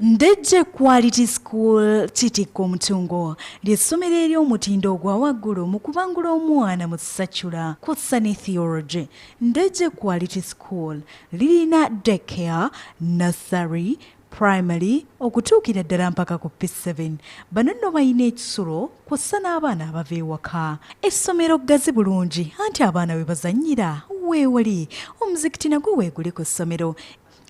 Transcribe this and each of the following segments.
Ndejje Quality School Kitikko Mutungo ly'essomero ery'omutindo ogwa waggulu mu kubangula omwana mu secular kw'ossa ne theology. Ndejje Quality School lirina daycare, nursery, primary okutuukira ddala mpaka ku P7. Bano nno balina ekisulo kw'ossa n'abaana abava ewaka. Essomero ggazi bulungi anti abaana we bazannyira weewali. Omuzikiti nagwo weeguli ku ssomero.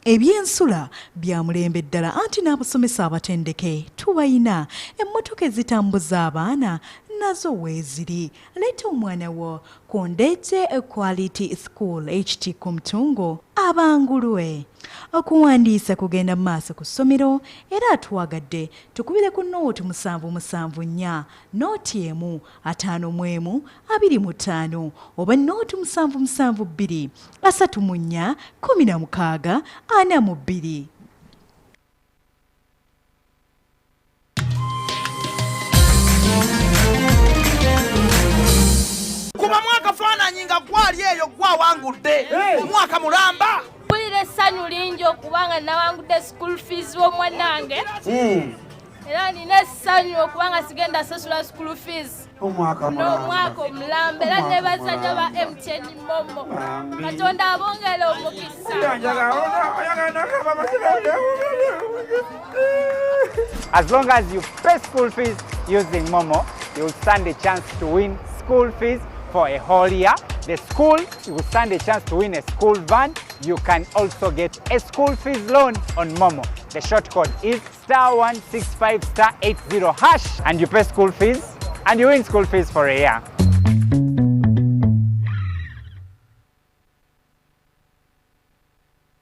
Eby'ensula bya mulembe ddala anti n'abasomesa abatendeke tubayina. Emmotoka ezitambuza abaana nazo weeziri. Leeta omwana wo ku Ndejje Quality School HT ku Mutungo abangulwe. Okuwandiisa kugenda mu maaso ku ssomero era atwagadde tukubire ku nooti 774 nooti 1 51 25 oba nooti 772 34 16 42. Kubamu akafaananyi nga gwali eyo gwawangudde omwaka mulamba. Mpulira essanyu lingi okubanga nawangudde school fees w'omwanange. Era nina essanyu okubanga sigenda sasula school fees omwaka omulamba. Era nebaza nnyo ba MTN Momo. Katonda abongere omukisa. As long as you pay school fees using Momo, you'll stand a chance to win school fees for a whole year. The school, you will stand a chance to win a school van. You can also get a school fees loan on Momo. The short code is *165 *80#, and you pay school fees and you win school fees for a year.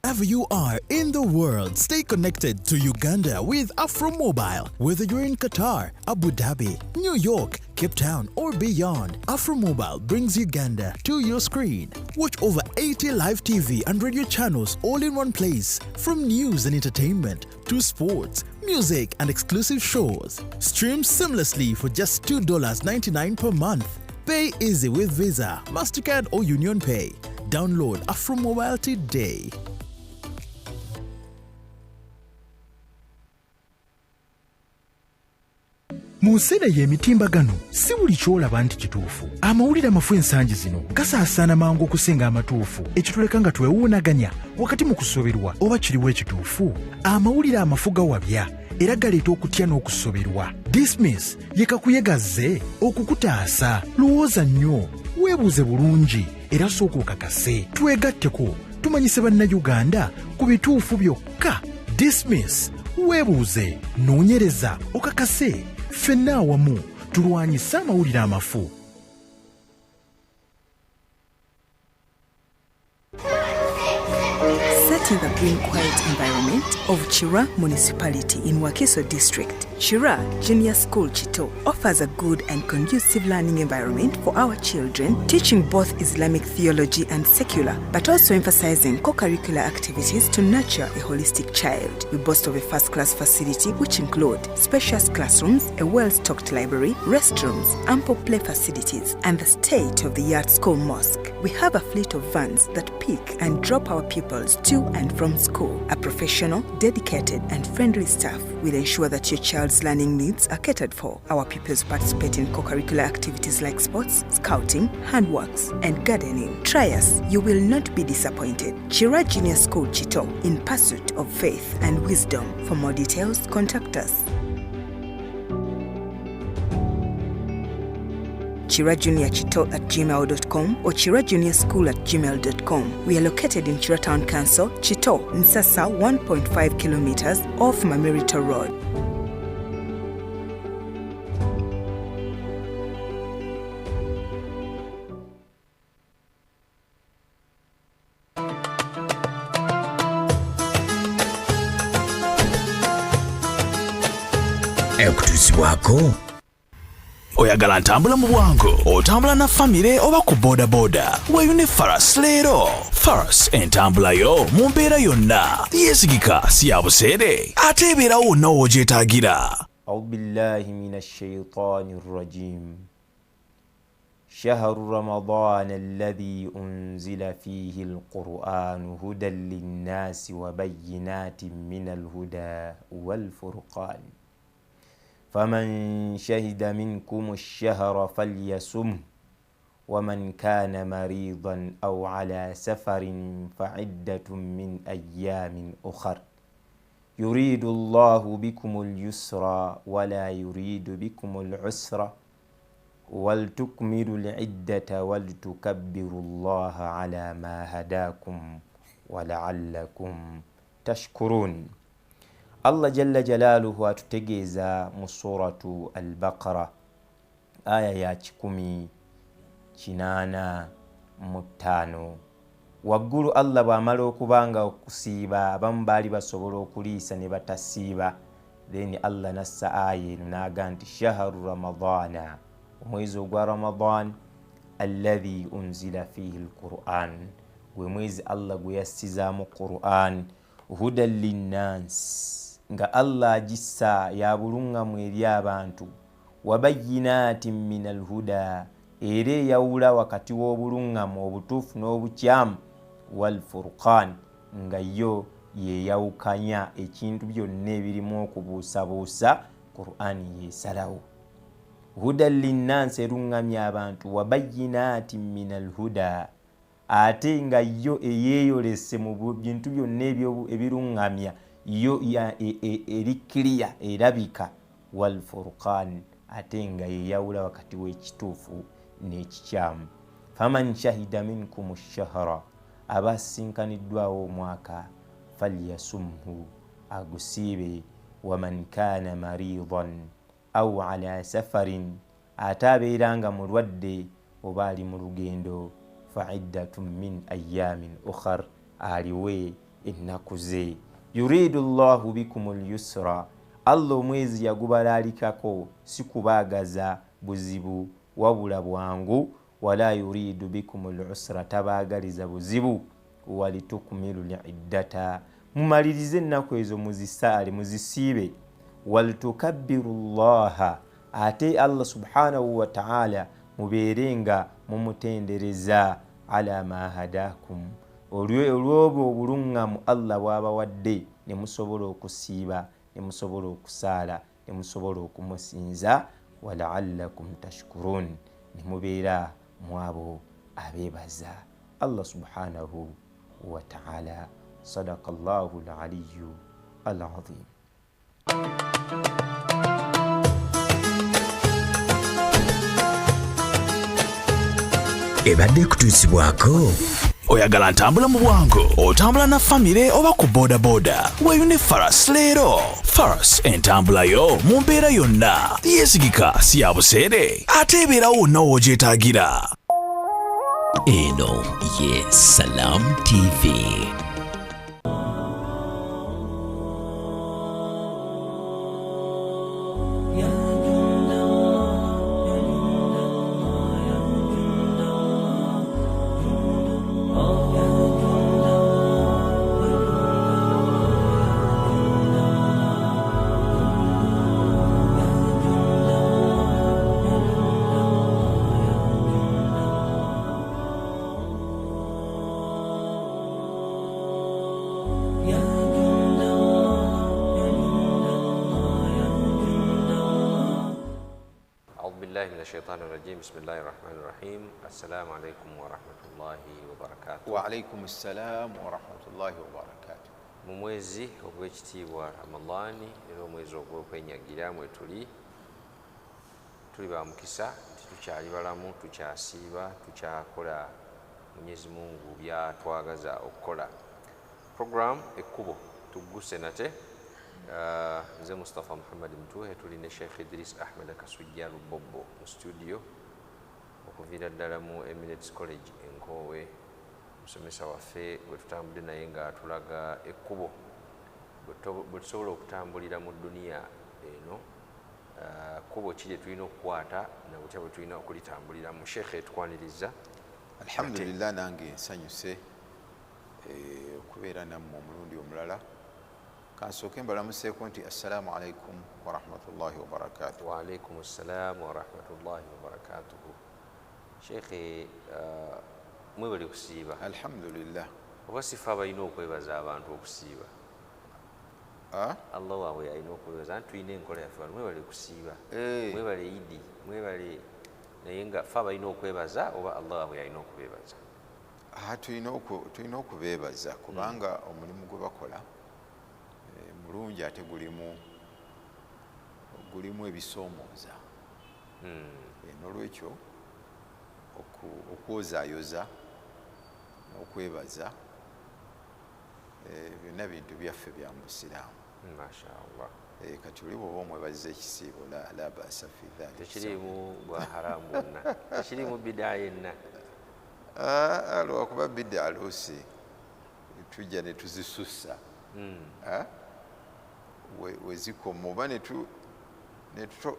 Wherever you are in the world, stay connected to Uganda with Afromobile. Whether you're in Qatar, Abu Dhabi, New York, Cape Town, or beyond, Afromobile brings Uganda to your screen. Watch over 80 live TV and radio channels all in one place, from news and entertainment to sports, music, and exclusive shows. Stream seamlessly for just $2.99 per month. Pay easy with Visa, MasterCard, or Union Pay. Download Afromobile today. Mu nsi eno ey'emitimbagano si buli ky'olaba nti kituufu. Amawulire amafu ensangi zino gasaasaana mangu okusinga amatuufu, ekituleka nga twewuunaganya wakati mu kusoberwa oba kiriwo ekituufu. Amawulire amafu gawabya era galeeta okutya n'okusoberwa. Dismiss ye kakuyegazze okukutaasa. Lowooza nnyo, weebuuze bulungi era sooka okakase. Twegatteko tumanyise Bannayuganda ku bituufu byokka. Dismiss, weebuuze, noonyereza, okakase. Ffenna awamu tulwanyise amawulire amafu. Set in the green, quiet environment of Chira Municipality in Wakiso District, Chira Junior School Chito offers a good and conducive learning environment for our children, teaching both Islamic theology and secular, but also emphasizing co-curricular activities to nurture a holistic child. We boast of a first-class facility which include spacious classrooms, a well-stocked library, restrooms, ample play facilities, and the state-of-the-art school mosque. We have a fleet of vans that pick and drop our pupils to and from school. A professional, dedicated, and friendly staff will ensure that your child's learning needs are catered for. Our pupils participate in co-curricular activities like sports, scouting, handworks, and gardening. Try us, you will not be disappointed. Chira Junior School Chito, in pursuit of faith and wisdom. For more details, contact us. chirajuniorchito@gmail.com or chirajuniorschool@gmail.com. We are located in Chira Town Council, Chito, Nsasa, 1.5 kilometers off Mamerito Road. Ekutuusibwako. Oyagala ntambula mu bwangu, otambula na famire oba ku bodaboda, weeyune Faras leero. Faras entambula yo mu mbeera yonna yeesigika, si ya buseere ate ebeerawo wonna w'ogyetaagira. أعوذ بالله من الشيطان الرجيم. Shahru Ramadana alladhi unzila fihi alqur'anu hudan linnasi wa bayyinatin minal huda wal furqan. Faman shahida minkum ash-shahra falyasum waman kana maridan aw ala safarin fa'iddatun min ayyamin ukhar. Yuridu Allahu bikumul yusra wala yuridu bikumul usra waltukmilu al-iddata waltukabbiru Allaha ala ma hadakum wa la'allakum tashkurun. Allah jalla jalaluhu atutegeeza mu suratu Al-Baqara aya ya 185. Waggulu Allah bw'amala okubanga okusiiba abamu baali basobola okuliisa ne batasiiba, then Allah nassa aya eno n'aga nti shahru Ramadana, omwezi ogwa Ramadan, alladhi unzila fihi alquran, gwe mwezi Allah gwe yassizaamu Quran, hudan linnans, nga Allah agissa ya bulungamu eri abantu, wa bayyinatin min alhuda, era eyawula wakati w'obulungamu obutuufu n'obukyamu, wal furqan, nga yo yeyawukanya ekintu byonna ebirimu okubuusabuusa, Qur'ani yesalawo. Hudan linnansi erungamya abantu, wa bayyinatin min alhuda, ate nga yo eyeeyolese mu bintu byonna ebirungamya, yo eri clear erabika, wal furqan, ate nga yeyawula wakati w'ekituufu n'ekikyamu. Faman shahida minkum ash-shahra, aba asinkaniddwawo omwaka, falyasumhu, agusiibe, waman kana maridan aw ala safarin, ate abeera nga mulwadde oba ali mu lugendo, fa'iddatun min ayyamin ukhar, aliwe ennaku ze. Yuridu Allahu bikumul yusra, Allah omwezi yagubalaalikako si kubaagaza buzibu wabula bwangu, wala yuridu bikumul usra, tabaagaliza buzibu, walitukmilu liddata, mumalirize ennaku ezo muzisaale muzisiibe, walitukabbiru llaha, ate Allah subhanahu wa ta'ala mubeere nga mumutendereza, ala ma hadakum, olw'obwo obulungamu Allah bw'abawadde ne musobola okusiiba, ne musobola okusaala, ne musobola okumusinza, wala'allakum tashkurun, ne mubeera mu abo abeebaza Allah subhanahu wa ta'ala. Sadaqa Allahu al-aliyyu al-azim. Ebadde kutuusibwako. Oyagala ntambula mu bwangu, otambula na famire oba ku bodaboda, weeyune Faras leero. Faras entambula yo mu mbeera yonna, yeesigika, si ya buseere, ate ebeerawo wonna w'ogyetaagira. Eno ye Salam TV. Assalamu alaikum warahmatullahi wabarakatuh. Wa alaikum assalam warahmatullahi wabarakatuh. Mu mwezi ogw'ekitiibwa Ramadhani, era omwezi ogw'okwenyagira mwe tuli, tuli ba mukisa nti tukyali balamu, tukyasiiba, tukyakola Mwenyezi Mungu byatwagaza okukola. Program Ekkubo tugguse nate. Nze Mustafa Muhammad Mtuhe, tuli ne Sheikh Idris Ahmed Kasujja Lubobbo mu studio okuviira ddala mu Emirates College Enkoowe, musomesa waffe gwe tutambudde naye ng'atulaga ekkubo bwe tusobola okutambulira mu dduniya eno, kkubo ki lye tulina okukwata na butya bwe tulina okulitambuliramu. Sheikh etukwaniriza. Alhamdulillah, nange nsanyuse okubeera nammwe omulundi omulala. Kansooke mbalamuseeko nti assalamu alaikum warahmatullahi wabarakatuh. Wa alaikum assalam warahmatullahi wabarakatuh. Sheekhe, mwebale kusiiba. Alhamdulillah. Oba sifa abalina okwebaza abantu okusiiba? Allah waabwe alina okwebaza, anti tulina enkola yaffe wano, mwebale kusiiba, mwebale idi, mwebale, naye nga fe abalina okwebaza oba Allah waabwe alina okubeebaza? Tulina okubeebaza kubanga omulimu gwe bakola mulungi ate gulimu ebisoomooza. N'olwekyo okwozaayoza n'okwebaza byonna bintu byaffe bya mu busiraamu. Mashaallah. Kati oli bw'oba omwebaziza ekisiibo la basa fi dhalik. Tekiriimu bwa haramu bwonna, tekiriimu bidaa yenna. Lwakuba bidaa luusi tujja ne tuzisussa wezikoma oba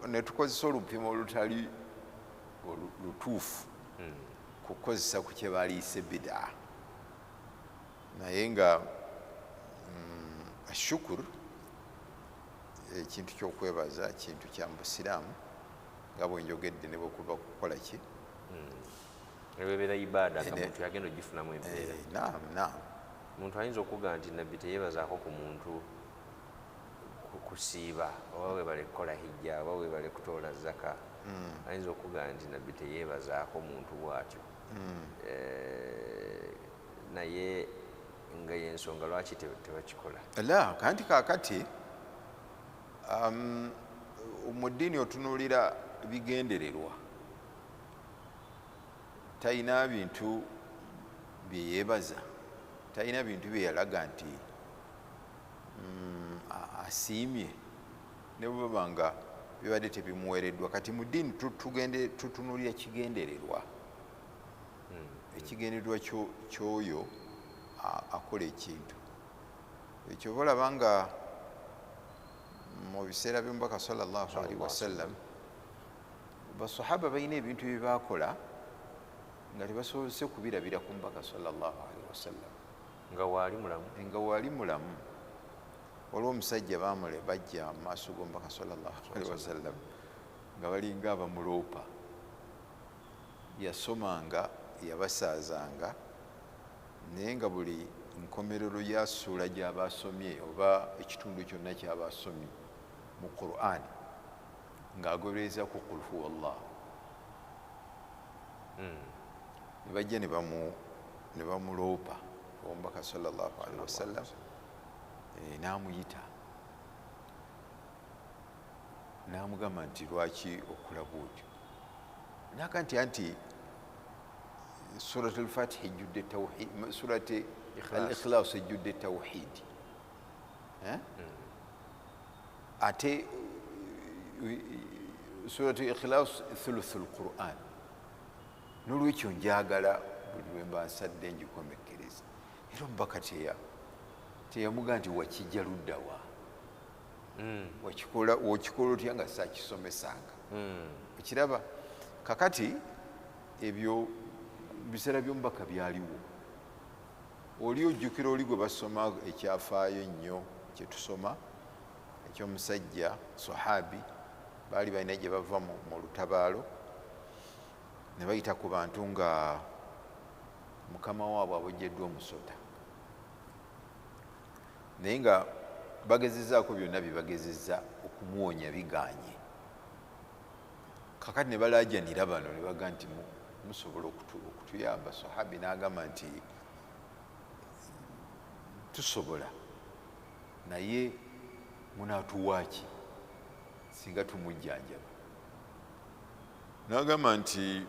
ne tukozesa olupimo olutali lutuufu kukozesa ku kye baliise bidaa, naye nga ashukur ekintu ky'okwebaza kintu kya mu busiraamu nga bwe njogedde ne bwekuba kukola ki ebeera ibaada nga muntu yagenda ogifunamu empeera. Naam, naam. Omuntu ayinza okugamba nti nabbi teyeebazaako ku muntu kusiiba oba webale kukola hijja oba webale kutoola zaka. Ayinza okugamba nti nabbi teyeebazaako muntu bw'atyo, naye nga y'ensonga lwaki tebakikola. La, kanti kaakati mu ddiini otunuulira bigendererwa. Talina bintu bye yeebaza, talina bintu bye yalaga nti asiimye ne bwe baba nga bibadde tebimuweereddwa. Kati mu ddiini tutunuulira kigendererwa, ekigendererwa ky'oyo akola ekintu ekyo. Olaba nga mu biseera by'omubaka sallallahu alaihi wasallam basahaba balina ebintu bye baakola nga tebasobose kubirabira ku mubaka sallallahu alaihi wasallam nga waali mulamu. Nga waali mulamu. Waliwo omusajja bamule bajja mu maaso g'omubaka sallallahu alaihi wasallam nga balinga abamuloopa. Yasomanga, yabasaazanga, naye nga buli nkomerero ya ssuula gy'aba asomye oba ekitundu kyonna ky'aba asomye mu Qur'an ng'agobereza ku qul huwa Allah. Ne bajja ne bamuloopa omubaka sallallahu alaihi wasallam, n'amuyita n'amugamba nti lwaki okola bw'otyo? N'agamba nti anti Surat al-Fatiha ejjudde tawhid, Surat al-Ikhlas ejjudde tawhid, ate Surat al-Ikhlas thuluthul Qur'an, n'olwekyo njagala buli lwe mba nsadde ngikomekkereza. Era omubaka teyamugamba nti wakijja ludda wa, wakikola otya nga saakisomesanga. Okiraba kakati ebyo biseera by'omubaka byaliwo. Oli ojjukira oli gwe basoma ekyafaayo ennyo kye tusoma ekyomusajja sahabi, baali balina gye bava mu lutabaalo ne bayita ku bantu nga mukama waabwe abojjeddwa omusota, naye nga bagezezzaako byonna bye bagezezza okumuwonya bigaanye. Kakati ne balaajanira bano ne bagamba nti musobola okutuyamba. Sahabi n'agamba nti tusobola, naye munaatuwaaki singa tumujjanjaba? N'agamba nti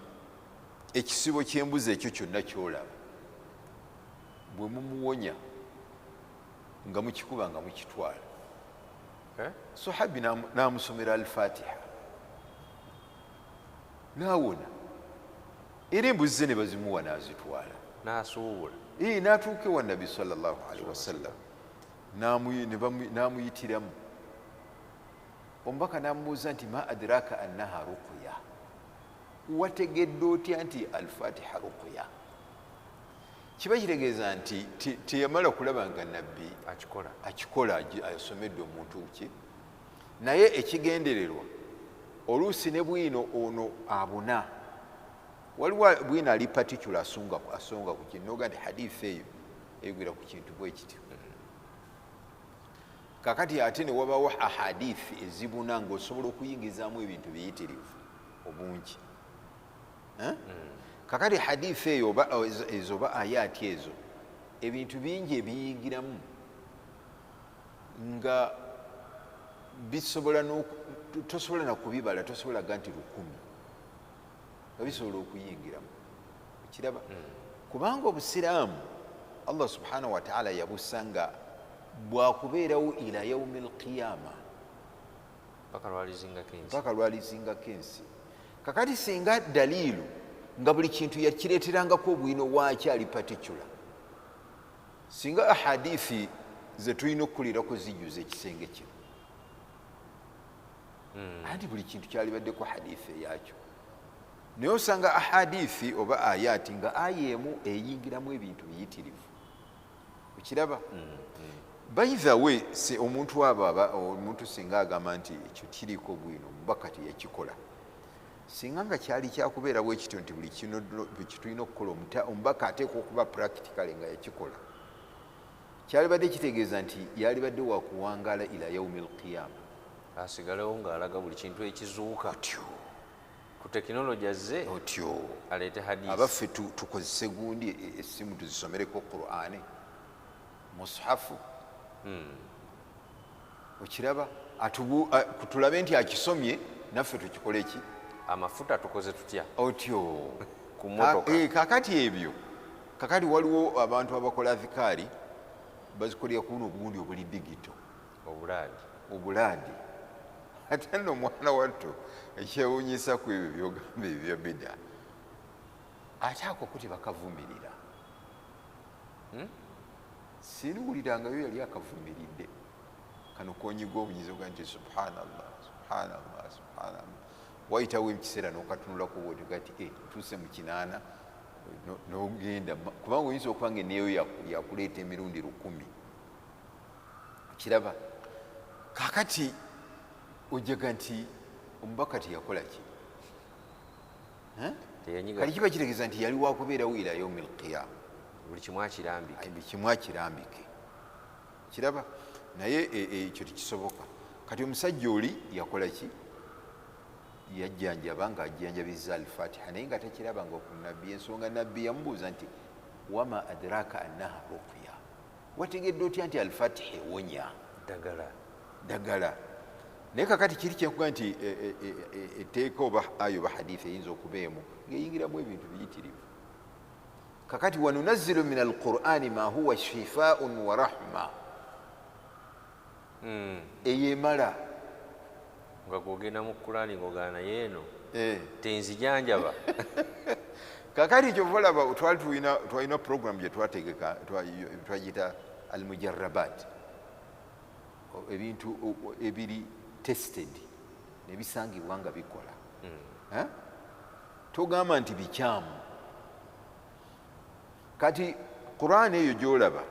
ekisibo ky'embuzi ekyo kyonna ky'olaba bwe mumuwonya nga mukikuba nga mukitwala. Sahabi n'amusomera al-Fatiha n'awona, era embuzi ze ne bazimuwa n'azitwala n'asuubula. N'atuuka ewa nabbi sallallahu alaihi wasallam n'amuyitiramu. Omubaka n'amubuuza nti ma adraka annaha ruqya, wategedde otya nti al-Fatiha ruqya? Kiba kitegeeza nti teyamala kulaba nga nabbi akikola asomedde omuntu ki, naye ekigendererwa oluusi ne bwino ono abuna Waliwo bwina ali particular asonga ku kintu noga nti hadithi eyo eyogera ku kintu bwe kityo. Kakati ate ne wabawo ahadithi ezibuna ng'osobola okuyingizaamu ebintu biyitirivu obungi. Kakati hadithi eyo ezo oba ayati ezo ebintu bingi ebiyingiramu nga bisobola tosobola nakubibala, tosobola ga nti 1000 nga bisobola okuyingiramu. Kiraba kubanga obusiraamu Allah subhanahu wa ta'ala yabusanga bwakubeerawo ila yaumi alqiyama, mpaka lwalizingako ensi. Kakati singa daliilu nga buli kintu yakireeterangako obwino waakyo ali particular, singa ahadithi ze tulina okukulirako zijjuza ekisenge kino, anti buli kintu kyalibaddeko hadithi eyakyo. Naye osanga ahadithi oba ayati nga aya emu eyingiramu ebintu biyitirivu. Okiraba? By the way, si omuntu omuntu singa agamba nti ekyo kiriko bwino omubaka teyakikola, singa nga kyali kyakubeera bwe kityo nti buli kino kitulina okukola omubaka ateekwa okuba practically nga yakikola, kyalibadde kitegeeza nti yalibadde wakuwangaala ila yaumi alqiyama, asigalewo ng'alaga buli kintu ekizuuka otyo ku tekinologi azze otyo aleete hadithi. Abaffe tukozese gundi essimu tuzisomereko Qur'ani mushafu. Okiraba? Tulabe nti akisomye naffe tukikole ki? Amafuta tukoze tutya otyo ku mmotoka. Kakati ebyo, kakati waliwo abantu abakola adhikaari bazikolera ku buno obugundi obuli digito, obulaadi. Ate nno omwana wattu ekyewuunyisa ku ebyo byogamba ebyo bida, ate ako ko tebakavumirira. Siruwulirangayo yali akavumiridde kano konyiga obunyizi oga nti subhanallah subhanallah subhanallah. Wayitawo ekiseera n'okatunulako bw'otyo gati tuuse mu 8 n'ogenda, kubanga oyinza okuba nga eneeyo yakuleeta emirundi 1000. Kiraba? Kakati ojjaga nti omubaka teyakola ki? Kali kiba kitegeeza nti yali wakubeerawo ila yaumi alqiyama, buli kimu akirambike, buli kimu akirambike. Kiraba? Naye ekyo tekisoboka. Kati omusajja oli yakola ki? Yajjanjaba ng'ajjanjabiza Alfatiha, naye nga takirabanga ku nabbi. Ensonga nabbi yamubuuza nti wama adraka annaha ruqya, wategedde otya nti Alfatiha ewonya? Ddagala. Naye kakati kiri kyenkuga nti etteeka oba ayo oba hadithi eyinza okuba emu ng'eyingiramu ebintu biyitirivu. Kakati wanunazzilu min alqur'ani ma huwa shifaun wa rahma, eyo emala. Nga gwogenda mu Kurani ng'ogaana naye eno tenzijanjaba. Kakati kyova olaba twali twalina program gye twategeka twagiyita almujarrabat, ebintu ebiri tested nebisangibwa nga bikola. Togamba nti bikyamu. Kati Qur'an eyo gy'olaba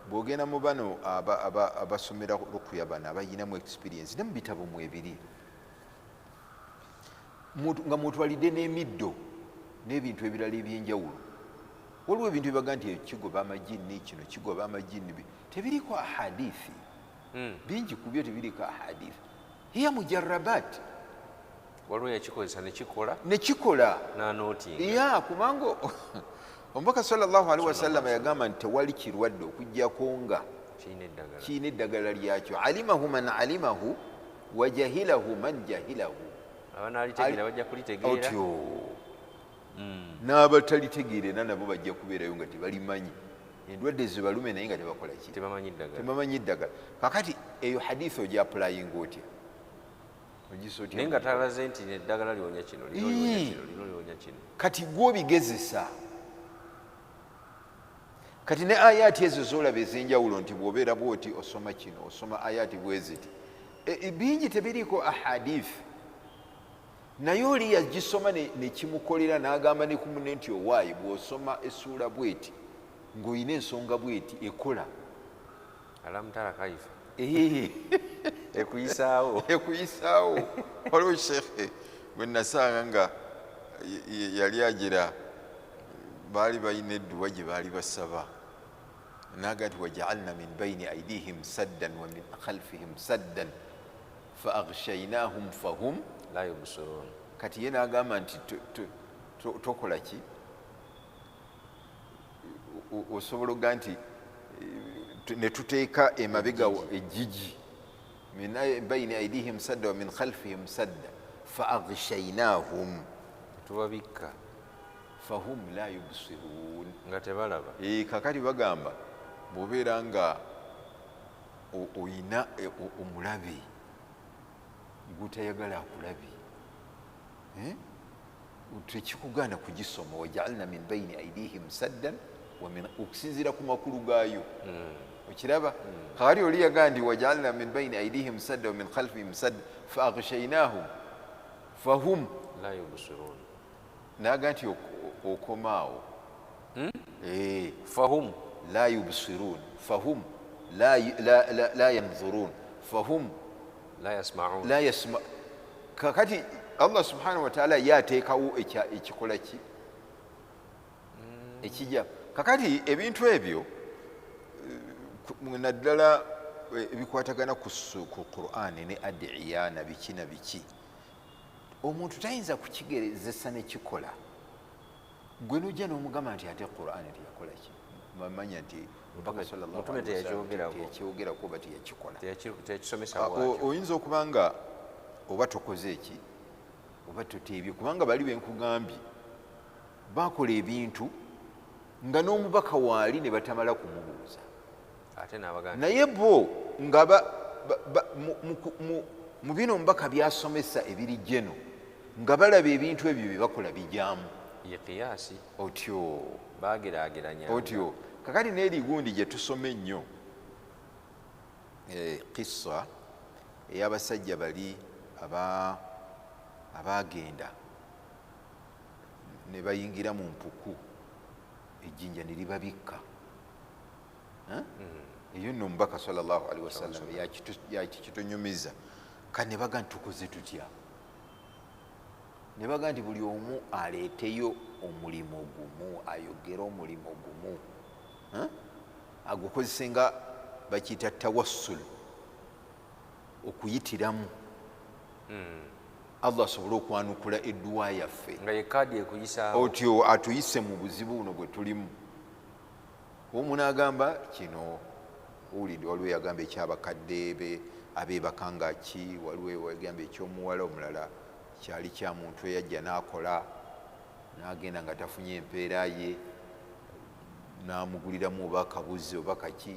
bw'ogenda mu bano abasomera ruqya bano abayinamu experience ne mu bitabo mwebiri, nga mwotwalidde n'emiddo n'ebintu ebirala ebyenjawulo. Waliwo ebintu ebibaga nti kigoba amajinni, kino kigoba amajinni, tebiriko ahadithi. Bingi ku byo tebiriko ahadithi. Hiya mujarrabat. Waliwo yakikozesa nekikola, nekikola n'anootinga. Ya, kubanga omubaka sallallahu alaihi wasallam yagamba nti tewali kirwadde okuggyako nga kiina eddagala lyakyo. Alimahu man alimahu wa jahilahu man jahilahu. Abanaalitegeera bajja kulitegeera otyo, n'abatalitegeera era nabo bajja kubeerayo nga tebalimanyi. Endwadde zibalume naye nga tebakola ki? Tebamanyi ddagala. Kakati eyo hadithi ogiapulayinga otya? Naye nga talaze nti eddagala liwonya kino, liwonya kino, liwonya kino. Kati gw'obigezesa. Kati ne ayati ezo z'olaba ez'enjawulo nti bw'obeera bw'oti osoma kino, osoma ayati bwe ziti, bingi tebiriiko ahadithi. Naye oli yagisoma nekimukolera n'agamba ne ku munne nti owaayi bw'osoma essuula bw'eti ng'olina ensonga bw'eti ekola. Alamutala kaifa ekuyisaawo ekuyisaawo. Waliwo shekhe gwe nasanga nga Yali agira baali balina edduwa gye baali basaba, naga nti wajaalna min baini aidihim saddan wa min khalfihim saddan fa aghshaynahum fahum la yubsirun. Kati ye n'agamba nti tokola ki, osobola oga nti ne tuteeka emabega ejjiji, min baini aidihim sadda wa min khalfihim sadda fa aghshaynahum, tubabikka, fahum la yubsirun, nga tebalaba. Kakati bagamba bw'obeera nga oyina omulabe gutayagala akulabe, tekikugaana kugisoma wajaalna min baini aidihim saddan, okusinziira ku makulu gaayo. Okiraba? Kakati oli yagaa nti wajaalna min baini aidihim sadda wa min khalfihim sadda fa aghshaynahum fahum la yubsirun, naga nti okomaawo fahum la yubsirun, fahum la yanzurun, fahum la yasma'un, la yasma. Kakati Allah subhanahu wa ta'ala yateekawo ekikola ki ekijja. Kakati ebintu ebyo naddala ebikwatagana ku Qur'an ne adiya na biki na biki, omuntu tayinza kukigerezesa nekikola. Gwe nojja n'omugamba nti ate Qur'an teyakola ki, mamanya nti Mubaka sallallahu alaihi wasallam teyakyogerako oba teyakikola, teyakisomesa bw'atyo. Oyinza okuba nga oba tokoze eki oba toteebye, kubanga bali benkugambye bakola ebintu nga n'omubaka waali ne batamala kumubuuza, naye bo nga mu bino omubaka byasomesa ebiri jeno nga balaba ebintu ebyo bye bakola bijaamu. Ye qiyasi otyo bageraageranya otyo. Kakati n'eri gundi gye tusoma ennyo, qissa ey'abasajja bali abaagenda ne bayingira mu mpuku, ejjinja ne libabikka. Eyo nno omubaka sallallahu alaihi wasallam yakitunyumiza. Kati ne baga nti tukoze tutya? Ne baga nti buli omu aleeteyo omulimu gumu, ayogere omulimu gumu, agukozese nga bakiyita tawassul, okuyitiramu Allah asobole okwanukula edduwa yaffe, nga ye kaadi ekuyisaawo otyo atuyise mu buzibu buno bwe tulimu. Omu n'agamba kino, owulidde waliwo yagamba ekyabakadde be abeebaka nga ki, waliwo yagamba ekyomuwala omulala kyali kya muntu eyajja n'akola n'agenda nga tafunye empeera ye, n'amuguliramu oba akabuzi oba kaki,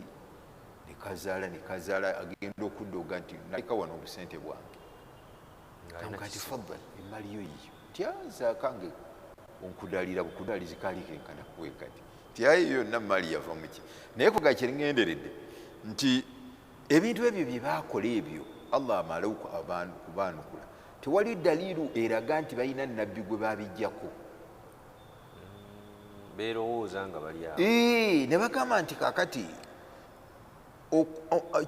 ne kazaala ne kazaala, agenda okudda oga nti naleka wano obusente bwange. Kati faddal emmali yo yiyo, nti nzaakange onkudaalira bukudalizi kaali kenkana bwekati, nti aye yonna mali yava muki. Naye kuga kyengenderedde nti ebintu ebyo bye baakola ebyo Allah amale kubaanukula, tewali daliiru eraga nti balina nabbi gwe babijjako. Beerowooza nga bali awo. Ne bagamba nti kaakati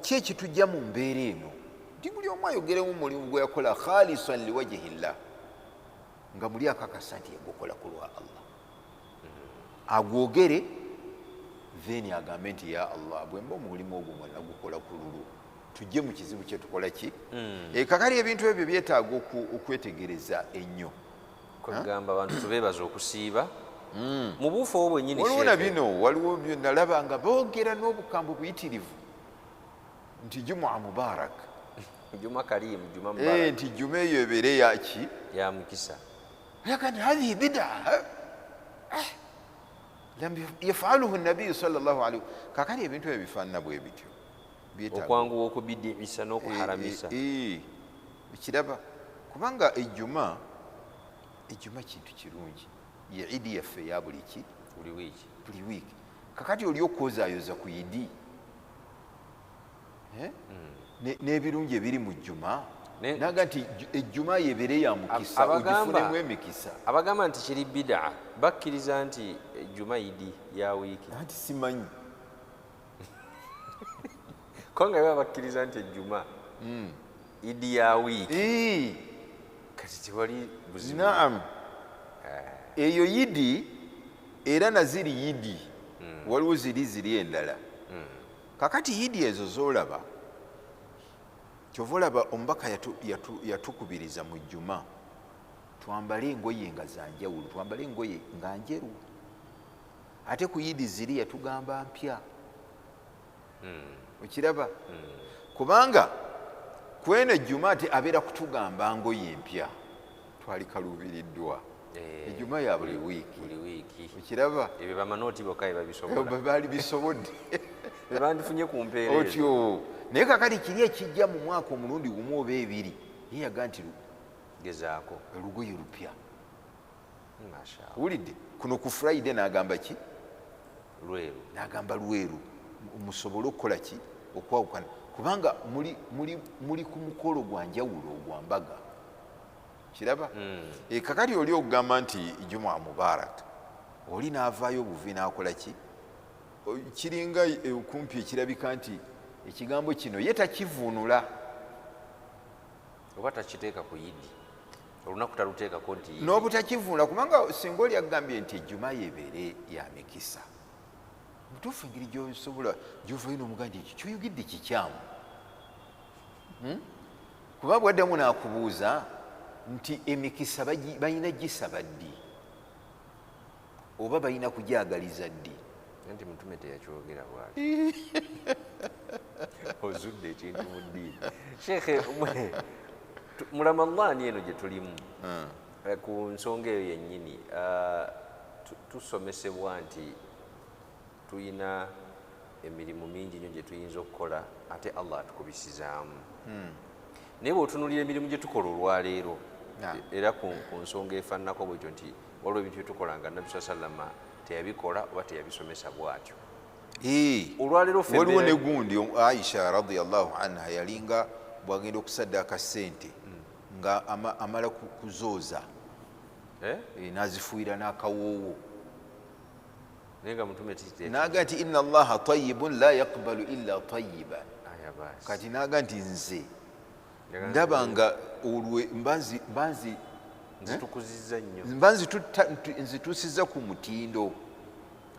ki ekitujja mu mbeera eno, nti buli omu ayogeremu omulimu gwe yakola khalisan liwajihillah, nga muli akakasa nti yagukola ku lwa Allah, agwogere then agambe nti ya Allah, bwe mba omulimu ogwo nagukola ku lulwo, tujje mu kizibu kye tukola ki. Kakali ebintu ebyo byetaaga okwetegereza ennyo. Kwegamba abantu tubeebaza okusiiba mu buufu obwo bwennyini. Waliwo na bino, waliwo nalaba nga boogera n'obukambwe buyitirivu nti Jumua mubarak, Juma karimu, Juma mubarak, nti Juma eyo ebeere yaki ya mukisa. Lakini hadhihi bid'a lam yafaluhu nabiyu sallallahu alaihi. Kakali ebintu ebyo bifaanana bwe bityo, okwanguwa okubidiisa n'okuharamisa. Kiraba kubanga ejjuma kintu kirungi, ye idi yaffe ya buli ki, buli wiiki. Kakati oli okwozaayoza ku idi n'ebirungi ebiri mu jjuma, naga nti ejjuma yebeere ya mukisa, ogifunemu emikisa. Abagamba nti kiri bid'a bakkiriza nti ejjuma idi ya wiiki. Anti simanyi kubanga baba bakkiriza nti ejjuma idi ya wiiki, kati tewali buzibu. Naam. Eyo yidi era naziri yidi, waliwo ziri endala. Kakati yidi ezo zolaba, kyova olaba omubaka yatukubiriza mu jjuma twambale engoye nga zanjawulo, twambale engoye nga njeru. Ate ku yidi ziri yatugamba mpya. Okiraba? Kubanga kweno ejjuma ate abeera kutugamba ngoye empya, twali kaluubiriddwa. Ejjuma ya buli wiiki. Okiraba? Ebyo bamanooti bokka bye babisobola. Baali bisobodde. Be bandifunye ku mpeera ezo. Otyo. Naye kakati kiri ekijja mu mwaka omulundi gumu oba ebiri, ye yaga nti gezaako olugoye lupya. Wulidde kuno ku Friday n'agamba ki? Lweru. N'agamba lweru, musobole okukola ki? Okwawukana. Kubanga muli ku mukolo gwa njawulo ogwa mbaga. Kiraba? Kakati oli okugamba nti Juma Mubarak, oli n'avaayo obuvi n'akola ki? Kiringa kumpi ekirabika nti ekigambo kino ye takivuunula. Oba takiteeka ku yidi. Olunaku taluteekako nti yidi. N'obutakivuunula, kubanga singa oli agambye nti Ejjuma yebeere ya mikisa. Mutuufu engeri gy'osobola gy'ovayo n'omugamba nti ekyo ky'oyogedde kikyamu. Kuba bw'addamu n'akubuuza nti emikisa balina gisaba ddi? Oba balina kugyagaliza ddi? Anti mutume teyakyogera bw'atyo. Ozudde ekintu mu ddiini. Sheikh, mu Ramadhaani eno gye tulimu, ku nsonga eyo yennyini, tusomesebwa nti tulina emirimu mingi nnyo gye tuyinza okukola ate Allah atukubisizaamu. Naye bw'otunuulira emirimu gye tukola olwaleero, era ku nsonga efaananako bwetyo nti waliwo ebintu bye tukola nga Nabbi sallama teyabikola oba teyabisomesa bw'atyo. Olwaleero ffe waliwo ne gundi Aisha radhiyallahu anha yalinga bw'agenda okusaddaaka ssente nga amala kuzooza, n'azifuuyira n'akawoowo. N'aga nti inna Allaha tayyibun la yaqbalu illa tayyiban. Kati n'aga nti nze ndaba nga olwe mbanzi nzitukuzizza nnyo, nzituusizza ku mutindo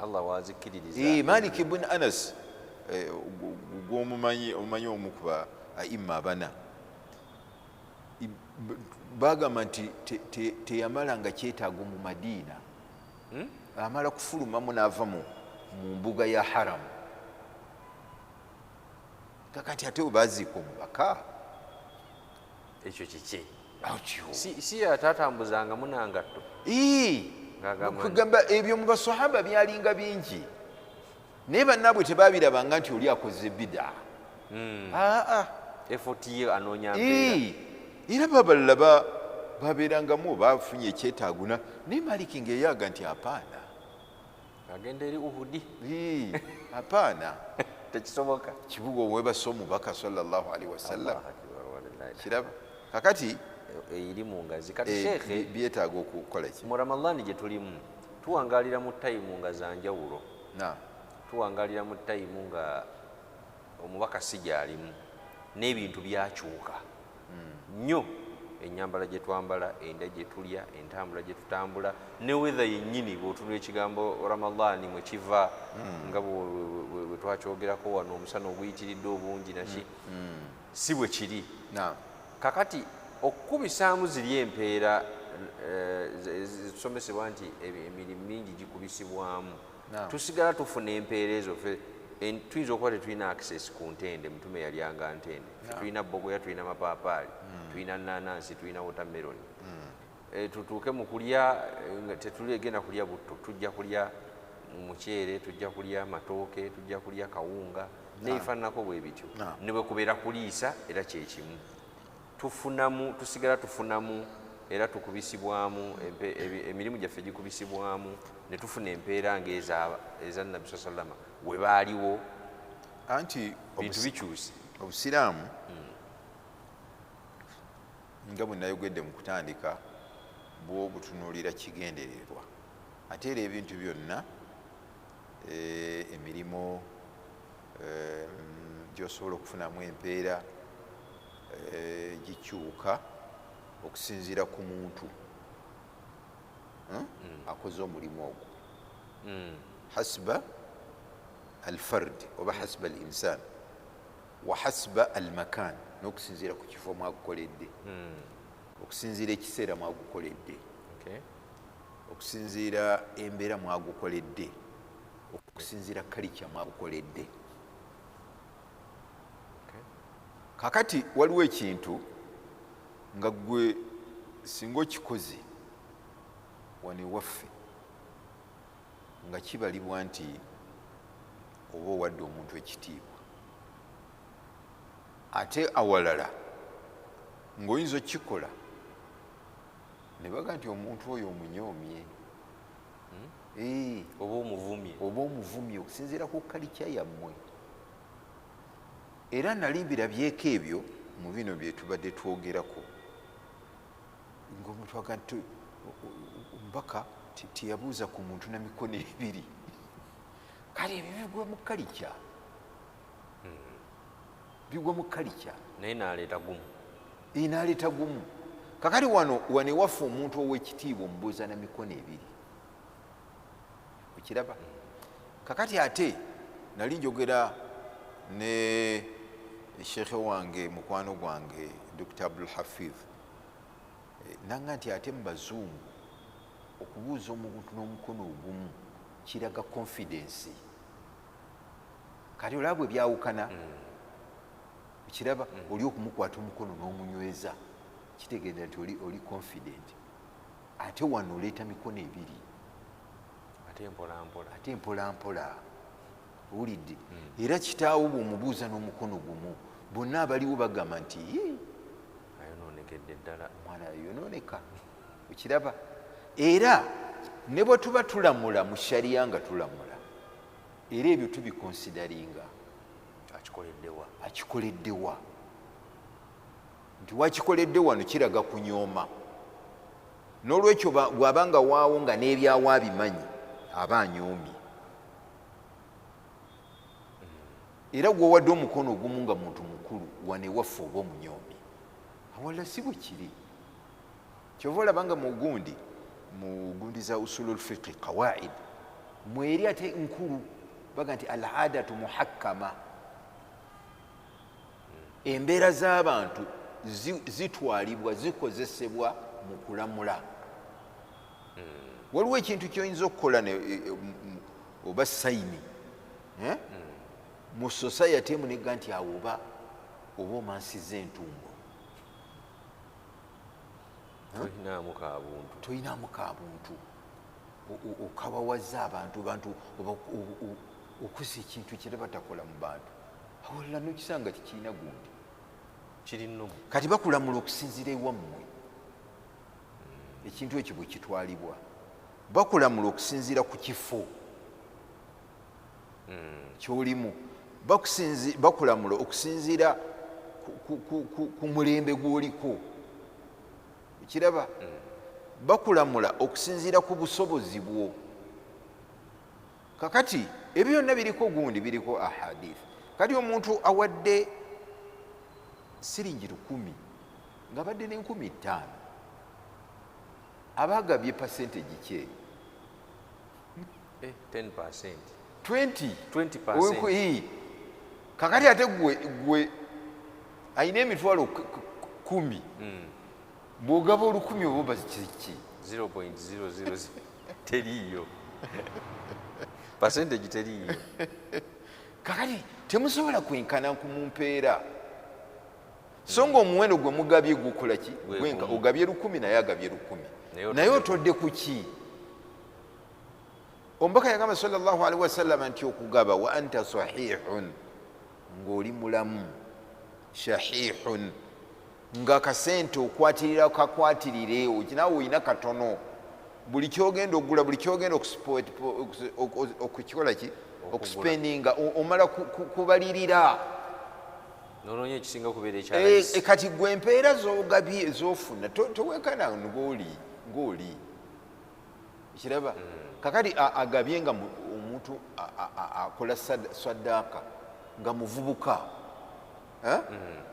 Allah wazikkiririza. Malik ibn Anas gw'omumanyi, omumanyi omu ku ba aimma abana, bagamba nti teyamalanga kyetaago mu Madiina. Amala kufulumamu n'ava mu mbuga ya haramu. Kakati ate we baziika omubaka ekyo kiki? Si yataatambuzangamu nangatto. Kugamba ebyo mu basahaba byalinga bingi, naye bannaabwe tebaabirabanga nti oli akoze bida. Effort ye anoonya mpeera. Era babalala babeerangamu bafunye ekyetaago, naye Maliki ng'eyaga nti apaana. Agenda eri Uhudi. Apaana. Tekisoboka. Kibuga owebasa omubaka sallallahu alaihi wasallam. Kiraba? Kakati eri mu ngazi. Kati Sheikh, byetaaga okukola ki? Mu Ramadhani gye tulimu tuwangaalira mu tayimu nga za njawulo. Tuwangaalira mu tayimu nga omubaka si gy'alimu, n'ebintu byakyuka nnyo. Ennyambala gye twambala, endya gye tulya, entambula gye tutambula, ne weather yennyini bw'otunula ekigambo Ramadhani mwe kiva, nga bwe twakyogerako wano, omusana oguyitiridde obungi naki, si bwe kiri. Kakati okukubisaamu ziri empeera zitusomesebwa nti emirimu mingi gikubisibwamu. Tusigala tufuna empeera ezo. Tuyinza okuba tetulina access ku ntende, mutume yalyanga ntende. Tulina bogoya, tulina mapaapaali, tulina nanansi, tulina watermelon. Tutuuke mu kulya, tetugenda kulya butto, tujja kulya muceere, tujja kulya matooke, tujja kulya kawunga, n'ebifaananako bwe bityo. Ne bwe kubeera kuliisa era kye kimu. Tufunamu, tusigala tufunamu, era tukubisibwamu, emirimu gyaffe gikubisibwamu, ne tufuna empeera ng'eza Nabbi sallama we baaliwo. Anti bintu bikyuse. Obusiraamu nga bwe nayogedde mu kutandika, bwo butunuulira kigendererwa. Ate era ebintu byonna, emirimu gy'osobola okufunamu empeera gikyuka okusinziira ku muntu. Akoze omulimu ogwo hasba alfard oba hasba al insan wa hasba al makan, n'okusinziira ku kifo mwagukoledde, okusinziira ekiseera mwagukoledde, okusinziira embeera mwagukoledde, okusinziira kalica mwagukoledde. Kakati waliwo ekintu nga gwe singa okikoze wano ewaffe nga kibalibwa nti oba owadde omuntu ekitiibwa, ate awalala ng'oyinza okukikola ne baga nti omuntu oyo omunyoomye, oba omuvumye, oba omuvumye okusinziira ku kalica yammwe. Era nali mbirabyeko ebyo mu bino bye tubadde twogerako, ng'omuntu aga nti omubaka teyabuuza ku muntu na mikono ebiri. Kale ebyo bigwa mu kalica, bigwa mu kalica. Naye n'aleeta gumu, n'aleeta gumu. Kakati wano ewaffe omuntu ow'ekitiibwa omubuuza na mikono ebiri, okiraba? Kakati ate nali njogera ne sheekhe wange, mukwano gwange Dr. Abdul Hafidh, nanga nti ate mu bazungu okubuuza omuntu n'omukono ogumu kiraga confidence. Kati olaba bwe byawukana, okiraba? Oli okumukwata omukono n'omunyweza kitegeeza nti oli confident, ate wano oleeta mikono ebiri, ate mpolampola, ate mpolampola. Owulidde? Era kitaawo bw'omubuuza n'omukono gumu, bonna abaliwo bagamba nti ayonoonekedde ddala, omwana ayonooneka. Okiraba? Era ne bwe tuba tulamula mu shariya nga tulamula, era ebyo tubikonsidaringa. Akikoleddewa, akikoleddewa nti wakikoledde wano kiraga kunyooma. N'olwekyo bw'aba nga waawo nga n'ebyawo abimanyi, aba anyoomye. Era gwowadde omukono ogumu nga muntu mukulu wano ewaffe oba omunyoomye, awalala si bwe kiri. Kyova olaba nga mugundi mu gundi za usulul fiqhi qawaid mweri ate nkulu baga nti al adatu muhakkama, embeera z'abantu zitwalibwa zikozesebwa mu kulamula. Waliwo ekintu kyoyinza okukola oba sayini mu society emu nega nti awo oba omansiza entungo, toyinamu kabuntu, okabawaza abantu bantu okusa ekintu kye batakola mu bantu, awalala nokisanga tekirina gundi kati bakulamula okusinziira ewammwe. Ekintu ekyo bwe kitwalibwa bakulamula okusinziira ku kifo kyolimu, bakulamula okusinziira ku mulembe gw'oliko, ekiraba? Bakulamula okusinziira ku busobozi bwo. Kakati ebyo byonna biriko gundi, biriko ahadith. Kati omuntu awadde siringi 1000 nga badde ne 5000, aba agabye percentage ki? 10%, 20, 20%. Kakati ate gwe ayina emitwalo 10 bw'ogaba 1000 oba kiki? 0.000 teriiyo, percentage teriiyo. Kakati temusobola kwenkana ku mumpeera, so nga omuwendo gwe mugabye gukola ki? Ogabye 1000 naye agabye 1000, naye otodde ku ki? Omubaka yagamba sallallahu alaihi wasallam nti okugaba wa anta sahihun, ng'oli mulamu, shahihun, nga kasente okwatirira kakwatirire, naawe olina katono, buli kyogenda okugula, buli kyogenda okukikola ki, okuspendinga, omala kubalirira nonoonya ekisinga kubeera ekyalaisi. Kati gwe empeera z'ogabye z'ofuna towenkana ng'oli ekiraba? Kakati agabye nga omuntu akola saddaaka nga muvubuka,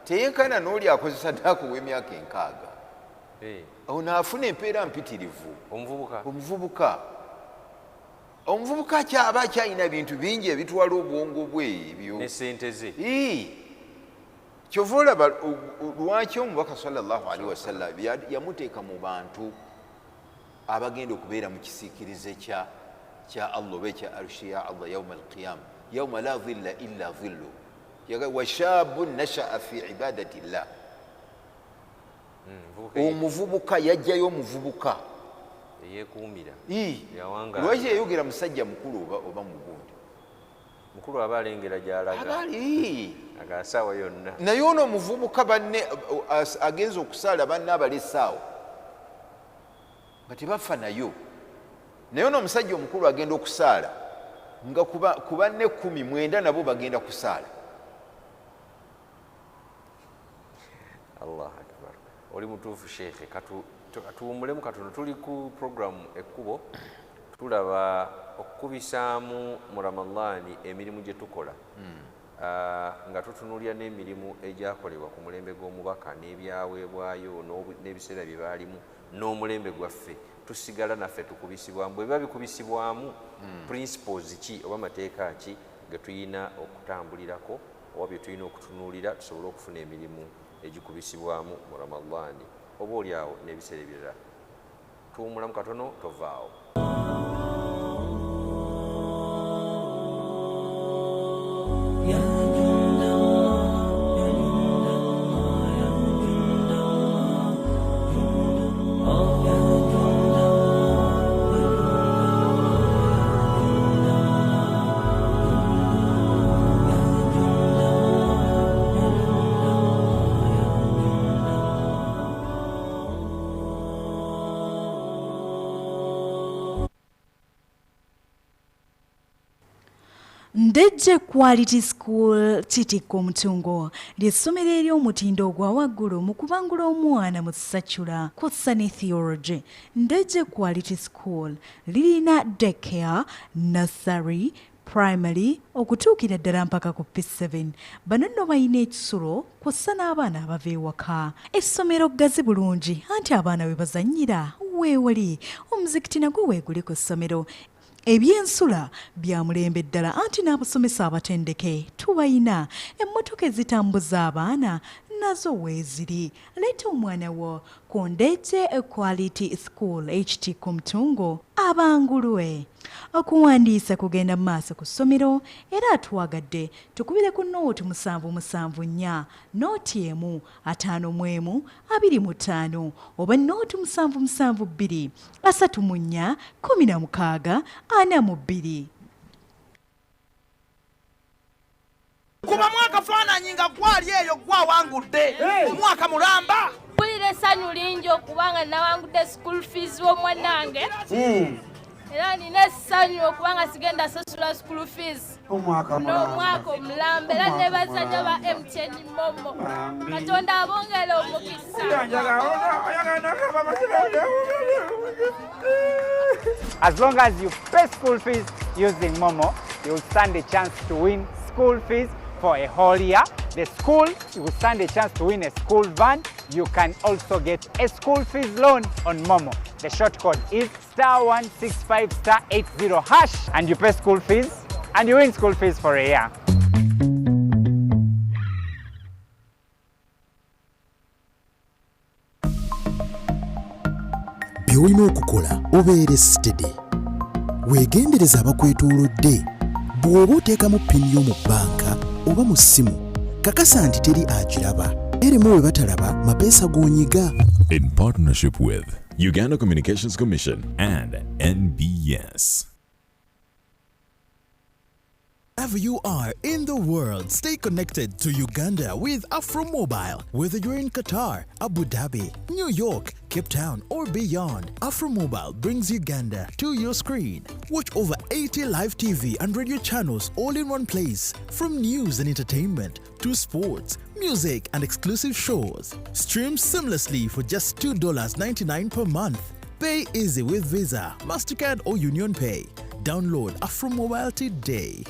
teyenkana n'oli akoze saddaaka ow'emyaka 60. Ono afuna empeera mpitirivu. Omuvubuka. Omuvubuka. Omuvubuka aba akyalina ebintu bingi ebitwala obwongo bwe ebyo. Ne sente ze. Kyova olaba lwaki omubaka sallallahu alaihi wasallam yamuteeka mu bantu abagenda okubeera mu kisiikirize kya Allah oba ekya arushi ya Allah yauma alqiyama yauma la dhilla illa dhillu washabun nashaa fi ibadati llah. Omuvubuka yajjayo omuvubuka eyekuumira lwaki yayogera musajja mukulu oba mugundi mukulu aba alengera gy'alaga agasaawa yonna. Naye ono omuvubuka banne agenza okusaala banne abalesaawo nga tebafa nayo. Naye ono omusajja omukulu agenda okusaala nga ku banne 19 nabo bagenda kusaala. Allah akbar. Oli mutuufu sheekhe, katuwummulemu katono. Tuli ku programu Ekkubo, tulaba okukubisaamu mu Ramadhaani emirimu gye tukola nga tutunuulira n'emirimu egyakolebwa ku mulembe gw'omubaka n'ebyaweebwayo n'ebiseera bye baalimu n'omulembe gwaffe. Tusigala naffe tukubisibwamu. Bwe biba bikubisibwamu, principles ki oba mateeka ki ge tulina okutambulirako oba bye tulina okutunuulira tusobole okufuna emirimu egikubisibwamu mu Ramadhaani oba oli awo n'ebiseera ebirala. Tuwummulamu katono, tovaawo. Ndejje Quality School Kitikko Mutungo ly'essomero ery'omutindo ogwa waggulu mu kubangula omwana mu secular kw'ossa ne theology. Ndejje Quality School lirina daycare, nursery, primary okutuukira ddala mpaka ku P7. Bano nno balina ekisulo kw'ossa n'abaana abava ewaka. Essomero ggazi bulungi anti abaana we bazannyira weewali. Omuzikiti nagwo weeguli ku ssomero. Ebyensula bya mulembe ddala anti n'abasomesa abatendeke tubayina. Emmotoka ezitambuza abaana nazo weeziri. Leeta omwana wo ku Ndejje Quality School Ekitiiko Mutungo abangulwe. Okuwandiisa kugenda mu maaso ku ssomero era atwagadde tukubire ku nooti 774 nooti 1 51 25 oba nooti 772 34 16 42. Kuba mwaka faananyi nga gwali eyo gwawangudde omwaka mulamba. Mpulira essanyu lingi okubanga nawangudde school fees w'omwanange. Era nina essanyu okubanga sigenda sasula school fees omwaka omulamba. Era nebaza nnyo ba MTN Momo. Katonda abongere omukisa. As long as you pay school fees using Momo, you'll stand a chance to win school fees for a whole year. The school will stand a chance to win a school van. You can also get a school fees loan on Momo. The short code is *165*80# and you pay school fees and you win school fees for a year. By'olina okukola obeere steady. Weegendereze abakwetoolodde. Bw'oba oteekamu PIN yo mu bbanka oba mu ssimu, kakasa nti teri agiraba. Erimu we batalaba mapeesa g'onyiga. In partnership with Uganda Communications Commission and NBS. Wherever you are in the world, stay connected to Uganda with Afro Mobile. Whether you're in Qatar, Abu Dhabi, New York, Cape Town, or beyond, Afro Mobile brings Uganda to your screen. Watch over 80 live TV and radio channels all in one place, from news and entertainment to sports, music, and exclusive shows. Stream seamlessly for just $2.99 per month. Pay easy with Visa, MasterCard, or Union Pay. Download Afro Mobile today.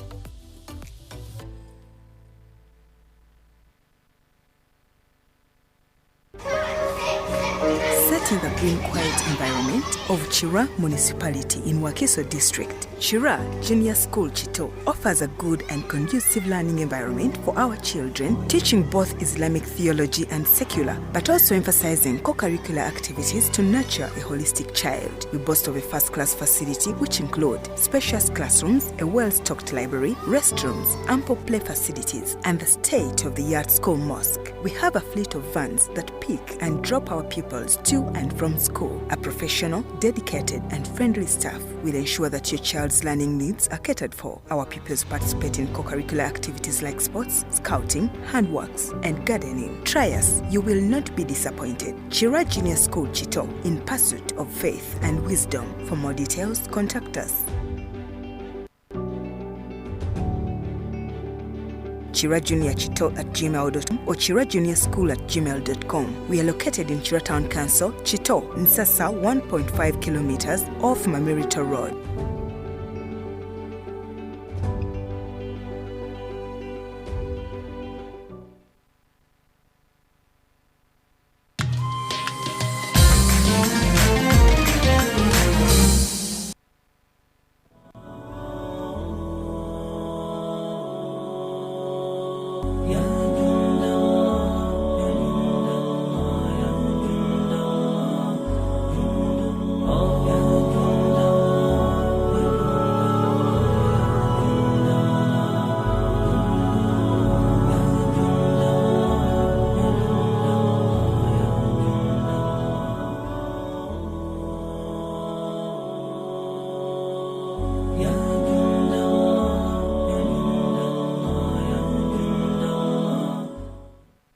Set Set in the green, quiet environment of Chira Municipality in Wakiso District, Chira Junior School Chito offers a good and conducive learning environment for our children, teaching both Islamic theology and secular, but also emphasizing co-curricular activities to nurture a holistic child. We boast of a first-class facility which include spacious classrooms, a well-stocked library, restrooms, ample play facilities, and the state-of-the-art school mosque. We have a fleet of vans that pick and drop our pupils to and from school. A professional, dedicated, and friendly staff will ensure that your child's learning needs are catered for. Our pupils participate in co-curricular activities like sports, scouting, handworks, and gardening. Try us, you will not be disappointed. Chira Junior School Chito, in pursuit of faith and wisdom. For more details, contact us. chirajuniorchito@gmail.com or chirajuniorschool@gmail.com. We are located in Chira Town Council, Chito, Nsasa, 1.5 kilometers off Mamerito Road.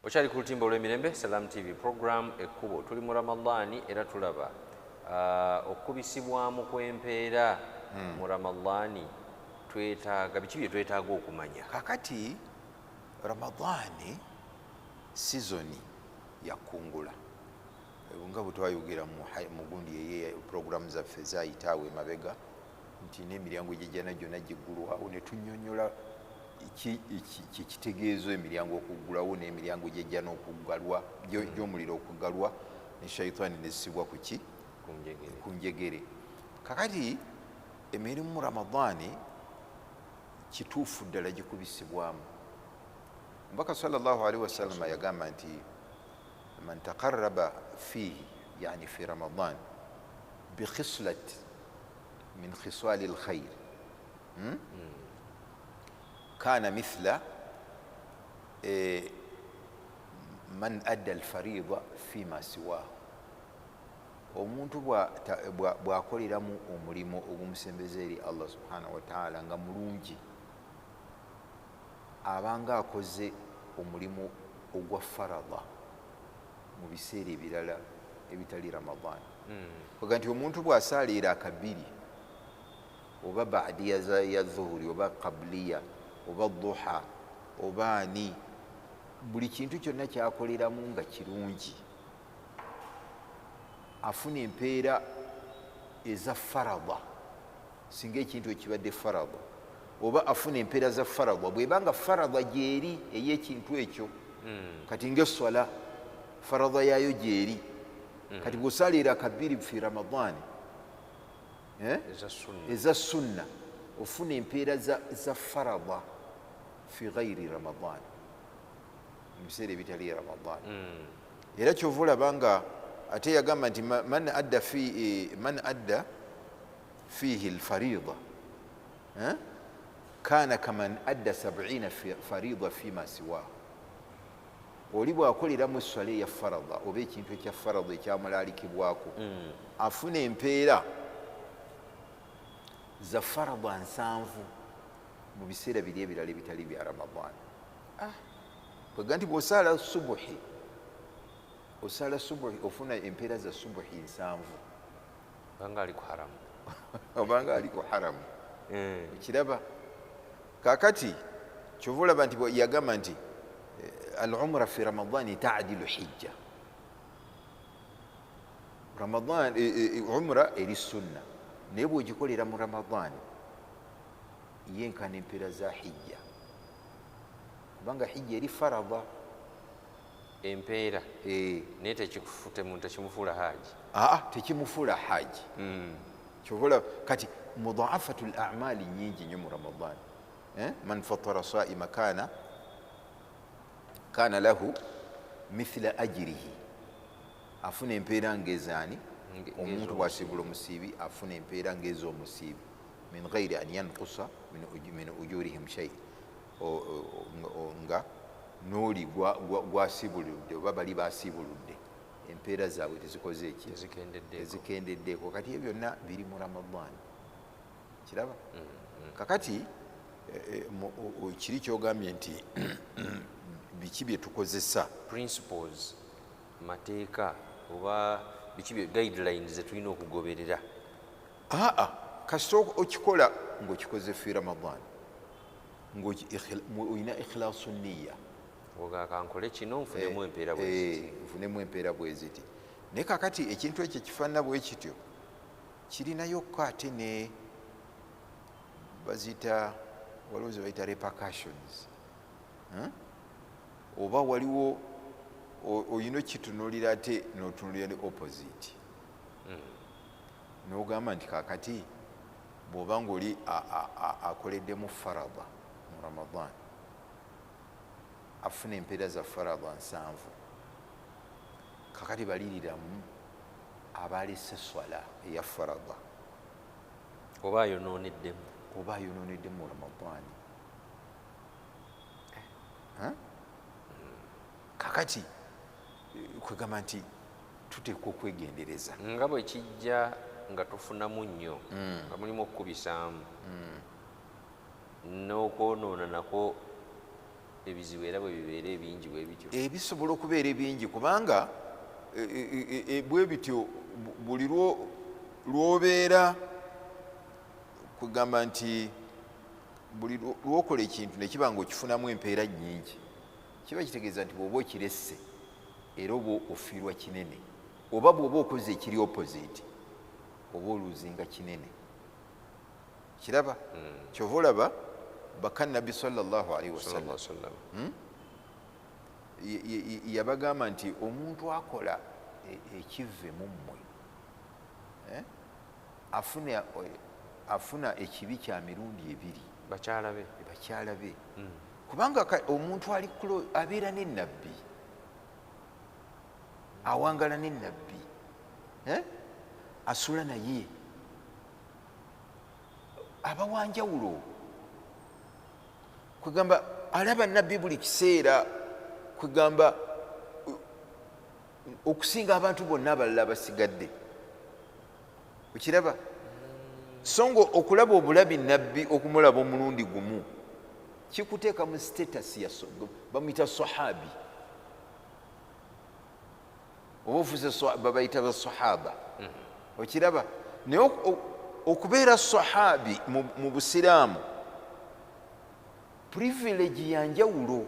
Okyali ku lutimba olw'emirembe Salam TV program ekkubo. Tuli mu Ramadhani era tulaba okubisibwamu kw'empeera mu Ramadhani. Twetaaga biki bye twetaaga okumanya? Kakati Ramadhani sizoni yakungula, nga bwe twayogera mu gundi eye programu zaffe zayitaawo emabega nti n'emiryango gy'ejjana gyonna giggulwawo, ne tunnyonnyola kikitegeeza emiryango okuggulawo n'emiryango gy'ejjana okuggalwa, gy'omuliro okuggalwa, ne shaitaani nezisibwa ku ki? Ku njegere. Kakati emirimu mu Ramadhani kituufu ddala gikubisibwamu. Omubaka sallallahu alaihi wasallama yagamba nti man taqarraba fihi, yani fi Ramadan, bikhislat min khisali lkhair kana mithla man adda alfarida fima siwahu. Omuntu bw'akoleramu omulimu ogumusembeza eri Allah subhanahu wataala nga mulungi, abanga akoze omulimu ogwa farada mu biseera ebirala ebitali Ramadan. Oga nti omuntu bw'asaaliira akabiri oba baadiya ya zuhuri oba qabliya oba duha oba ani, buli kintu kyonna kyakoleramu nga kirungi, afuna empeera eza farada singa ekintu ekibadde farada, oba afuna empeera za farada bwebanga farada gyeri ey'ekintu ekyo. Kati ng'esswala farada yaayo gyeri. Kati bw'osaaliira akabiri fi Ramadani eza sunna, ofuna empeera za farada fi ghairi Ramadan, mu biseera ebitali Ramadan. Era kyova olaba nga ate yagamba nti man adda fihi alfarida kana kaman adda 70 farida fima siwahu. Oli bw'akoleramu esswala eya farada oba ekintu ekya farada ekyamulaalikibwako, afuna empeera za farada 70 mu biseera biri ebirala ebitali bya Ramadan. Kwega nti bw'osaala subuhi, osaala subuhi ofuna empeera za subuhi 70 obanga ali ku haramu, obanga ali ku haramu. Okiraba? Kakati kyova olaba nti yagamba nti al-umra fi Ramadani ta'dilu hijja. Ramadan umra eri sunna, naye bw'ogikolera mu Ramadani yenkana empeera za hijja, kubanga hijja eri farada. Empeera naye tekimufuula haji. Aa, tekimufuula haji. Kyovola kati mudaafatu lamali nyingi nnyo mu Ramadan. Man fatara saima kana lahu mithla ajirihi, afuna empeera ngezaani omuntu bwasiibula omusiibi afuna empeera ngez'omusiibi min ghairi an yankusa min ujurihim shay, nga n'oli gwasiibuludde oba bali basiibuludde empeera zaabwe tezikoze eki, tezikendeddeeko. Kati ebyo byonna biri mu Ramadan, kiraba. Kakati kiri kyogambye nti biki bye tukozesa, principles, mateeka oba biki bye guidelines zetulina okugoberera. Aa, kasita okikola ng'okikoze fi Ramadan ng'olina ikhlaasu nniya, kankole kino nfunemu empeera bweziti, nfunemu empeera bweziti. Naye kakati ekintu ekyo kifaanana bwe kityo kirinayokko ate ne baziyita, waliwo ze bayita repercussions, oba waliwo oyina okitunuulira ate n'otunuulira ne opposite, n'ogamba nti kakati bw'oba ng'oli akoleddemu farada mu Ramadan afuna empeera za farada 7, kakati baliriramu abalese swala eya farada oba ayonooneddemu, oba ayonooneddemu mu Ramadan. Kakati kwegamba nti tuteekwa okwegendereza nga bwe kijja nga tufunamu nnyo, nga mulimu okukubisaamu n'okwonoona nako ebizibu era bwe bibeera ebingi bwe bityo ebisobola okubeera ebingi, kubanga bwe bityo buli lw'obeera kwegamba nti buli lw'okola ekintu ne kiba nga okifunamu empeera nnyingi, kiba kitegeeza nti bw'oba okiresse era oba ofiirwa kinene, oba bw'oba okoze ekiri opposite oba oluzinga kinene. Kiraba? Kyova olaba baka Nabbi sallallahu alaihi wasallam yabagamba nti omuntu akola ekivve mu mmwe afuna ekibi kya mirundi ebiri, bakyala be, kubanga omuntu ali abeera ne Nabbi, awangala ne Nabbi, asula naye, aba wanjawulo, kwegamba alaba Nabbi buli kiseera, kwegamba okusinga abantu bonna abalala abasigadde. Okiraba? So nga okulaba obulabi Nabbi okumulaba omulundi gumu kikuteeka mu status ya bamuyita sahabi, oba ofuuse babayita basahaba. Okiraba? Naye okubeera sahabi mu busiraamu privilege ya njawulo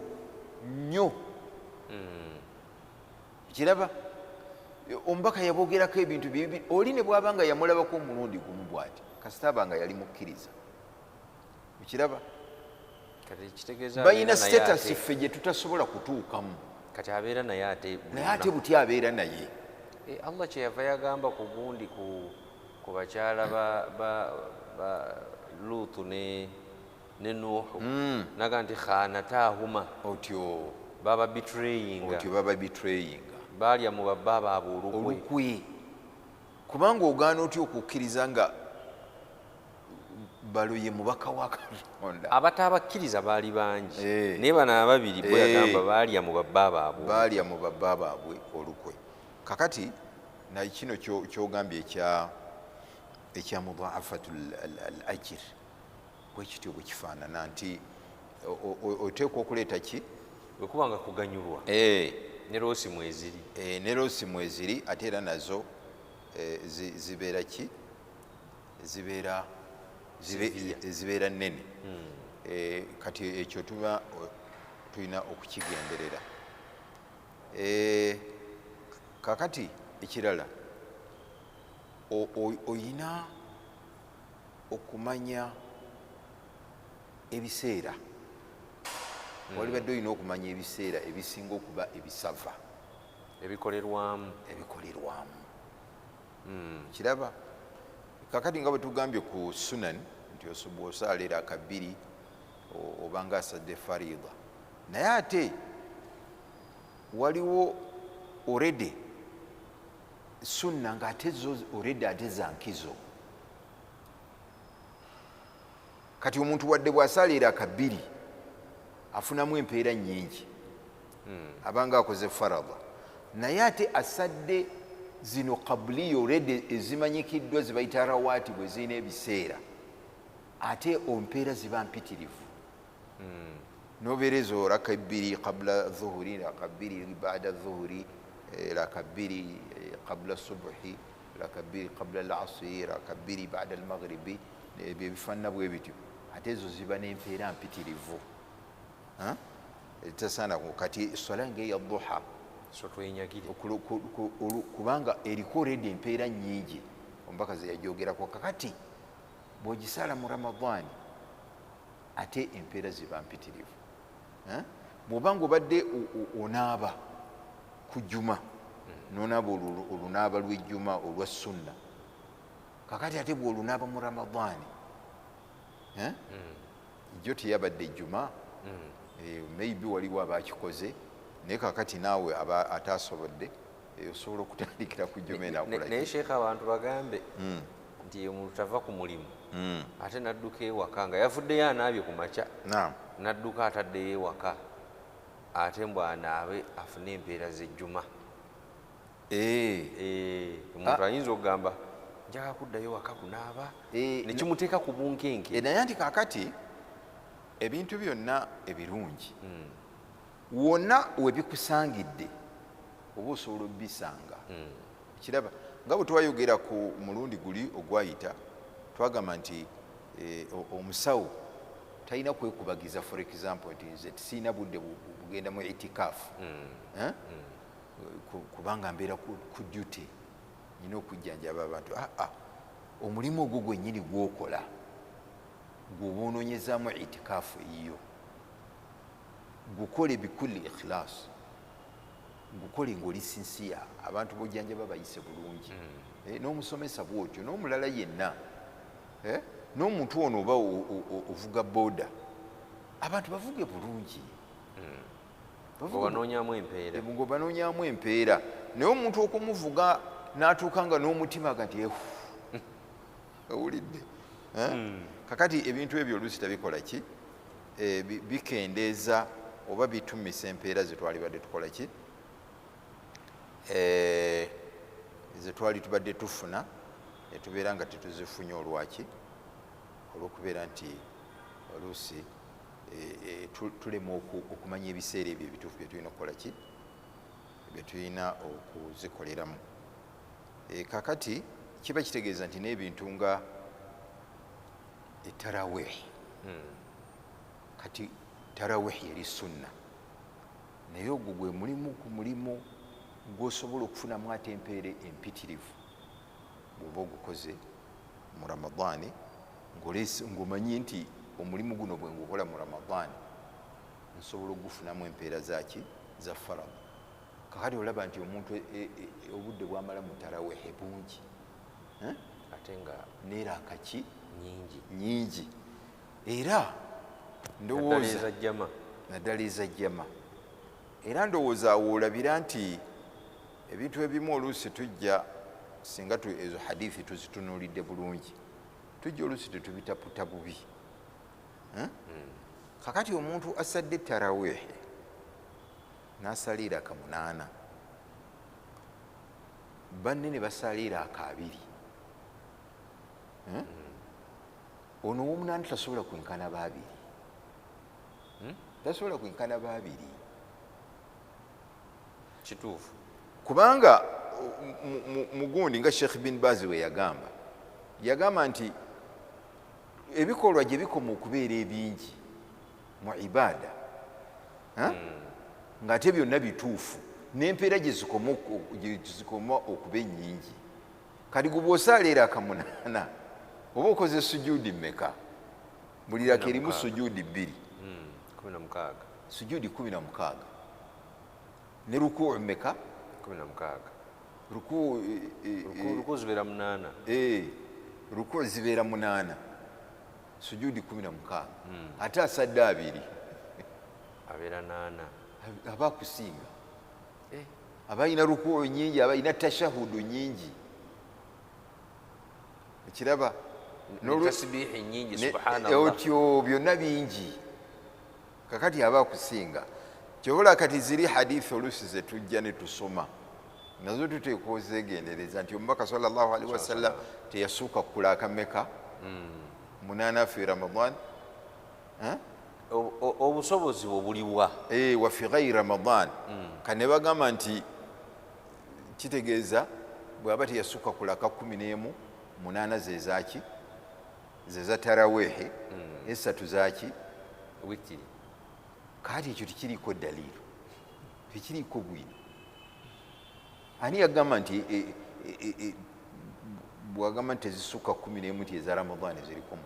nnyo. Okiraba? Omubaka yaboogerako ebintu bibi, oli ne bw'aba nga yamulabako omulundi gumu bw'ati, kasita aba nga yali mukkiriza. Okiraba? Balina status ffe gye tutasobola kutuukamu. Kati abeera naye ate, naye ate buti abeera naye. Allah kyeyava yagamba ku gundi ku bakyala ba Lutu ne Nuhu, naga nti khanatahuma, otyo baba betrayinga, otyo baba betrayinga, balya mu babba baabwe olukwe. Kubanga ogaana otya okukkiriza nga balo ye mubaka wa Katonda? Abatabakkiriza baali bangi, naye bano ababiri bo yagamba balya mu babba baabwe, balya mu babba baabwe olukwe. Kakati naye kino kyogambye ekya mudaafatu al ajr bwe kityo bwe kifaanana nti oteekwa okuleeta ki bwe kuba nga kuganyulwa ne loosi mweziri, ne loosi mweziri, ate era nazo zibeera ki, zibeera nnene. Kati ekyo tuba tulina okukigenderera. Kakati ekirala oyina okumanya ebiseera. Walibadde olina okumanya ebiseera ebisinga okuba ebisava, ebikolerwamu. Ebikolerwamu. Kiraba kakati nga bwe tugambye ku sunan nti bw'osaala eraka bbiri obanga asadde farida, naye ate waliwo already sunna ng'ate zo already ate za nkizo. Kati omuntu wadde bw'asaala eraka bbiri afunamu empeera nnyingi, abanga akoze farada, naye ate asadde zino kabuliya already ezimanyikiddwa zibayita rawaati, bwe zirina ebiseera, ate ompeera ziba mpitirivu. Nobeera ezo raka ebbiri qabula dhuhuri, raka bbiri bada dhuhuri, raka bbiri qabula subuhi, raka bbiri qabula lasiri, raka bbiri bada almaghribi, ebyo ebifaanana bwe bityo, ate ezo ziba n'empeera mpitirivu. Tasaana kati swala ngaeya duha so twenyagire, kubanga eriko already empeera nnyingi omubaka ze yajogerako. Kakati bw'ogisaala mu Ramadaani ate empeera ziba mpitirivu. Bw'oba nga obadde onaaba ku jjuma, n'onaaba olunaaba lw'ejjuma olwa sunna, kakati ate bw'olunaaba mu Ramadaani, jjo teyabadde ejjuma, maybe waliwo abakikoze, naye kakati naawe aba atasobodde, osobola okutandikira ku jjuma enakola. Naye Sheekh, abantu bagambe nti omuntu tava ku mulimu ate nadduka ewaka nga yavuddeyo anaabye ku makya, nadduka ataddeyo ewaka ate mbw anaabe afune empeera z'ejjuma. Omuntu ayinza okugamba njagala kuddayo waka kunaaba, nekimuteeka ku bunkenke. Naye anti kakati ebintu byonna ebirungi wonna webikusangidde oba osobola obisanga. Kiraba nga bwe twayogera ku mulundi guli ogwayita, twagamba nti omusawo talina kwekubagiza, for example, nti nze siina budde bugenda mu itikaafu kubanga mbeera ku duty, nina okujjanjaba abantu. Omulimu ogwo gwennyini gwokola gwoba onoonyezaamu itikaafu eyiyo, gukole bikulli ikhilas, gukole ng'oli sinsiya, abantu bojjanjaba bayise bulungi. N'omusomesa bwotyo, n'omulala yenna, n'omuntu ono oba ovuga boda, abantu bavuge bulungi. Ng'obanoonyaamu empeera. Ng'obanoonyaamu empeera. Naye omuntu okumuvuga n'atuuka nga n'omutima ga nti owulidde. Kakati ebintu ebyo oluusi tabikola ki, bikendeeza oba bitumisa empeera zetwalibadde tukola ki, zetwali tubadde tufuna, netubeera nga tetuzifunye. Olwaki? Olwokubeera nti oluusi tulema okumanya ebiseera ebyo ebituufu byetulina okukola ki, byetulina okuzikoleramu. Kakati kiba kitegeeza nti n'ebintu nga etarawih, kati tarawih eri sunna, naye ogwo gwe mulimu ku mulimu gwosobola okufunamu ate empeera empitirivu bw'oba ogukoze mu Ramadaani, ng'omanyi nti omulimu guno bwe ngukola mu Ramadaani nsobola okugufunamu empeera zaki, za farada. Kakati olaba nti omuntu obudde bwamala mu tarawehe bungi, ate nga neera akaki nyingi nyingi, era ndowooza jama, naddala eza jama. Era ndowooza awo olabira nti ebintu ebimu oluusi tujja, singa ezo hadithi tuzitunuulidde bulungi, tujja oluusi tetubitaputa bubi. Kakati omuntu asadde tarawehe n'asaliira aka 8, banne ne basaliira aka 2, ono owomunaana tasobola kwenkana baabiri, tasobola kwenkana baabiri. Kituufu. Kubanga mugundi nga Sheikh bin Bazi we yagamba nti ebikolwa gye bikoma okubeera ebingi mu ibaada, ng'ate byonna bituufu, n'empeera gye zikoma okuba ennyingi. Kati gwe bw'osaala era aka 8, oba okoze sujudi mmeka? Buli raka erimu sujudi 2. 16. Sujudi 16 ne rukuu meka? 16. Rukuu rukuu zibeera 8. Rukuu zibeera 8, sujudi 16. Ate asadde 2 abeera 8, aba kusinga. Abalina rukuu nyingi, abalina tashahudu nyingi, ekiraba tasbihi nyingi, subhanallah, otyo byonna bingi. Kakati aba kusinga. Kyobola kati ziri hadithi oluusi ze tujja ne tusoma nazo tuteekwa ozeegendereza nti omubaka sallallahu alaihi wasallam teyasuuka kulaaka meka 8 fi Ramadan. Obusobozi bwo buliwa wa fi ghairi Ramadan. Kane bagamba nti kitegeeza bw'aba teyasuuka kulaka 11, 8 zezaaki zeza tarawehe, 3 zaaki witiri. Kati ekyo tekiriiko dalilu, tekiriiko bwino. Ani yagamba nti bwagamba nti tezisukka 11 nti eza Ramadan ziriko 8?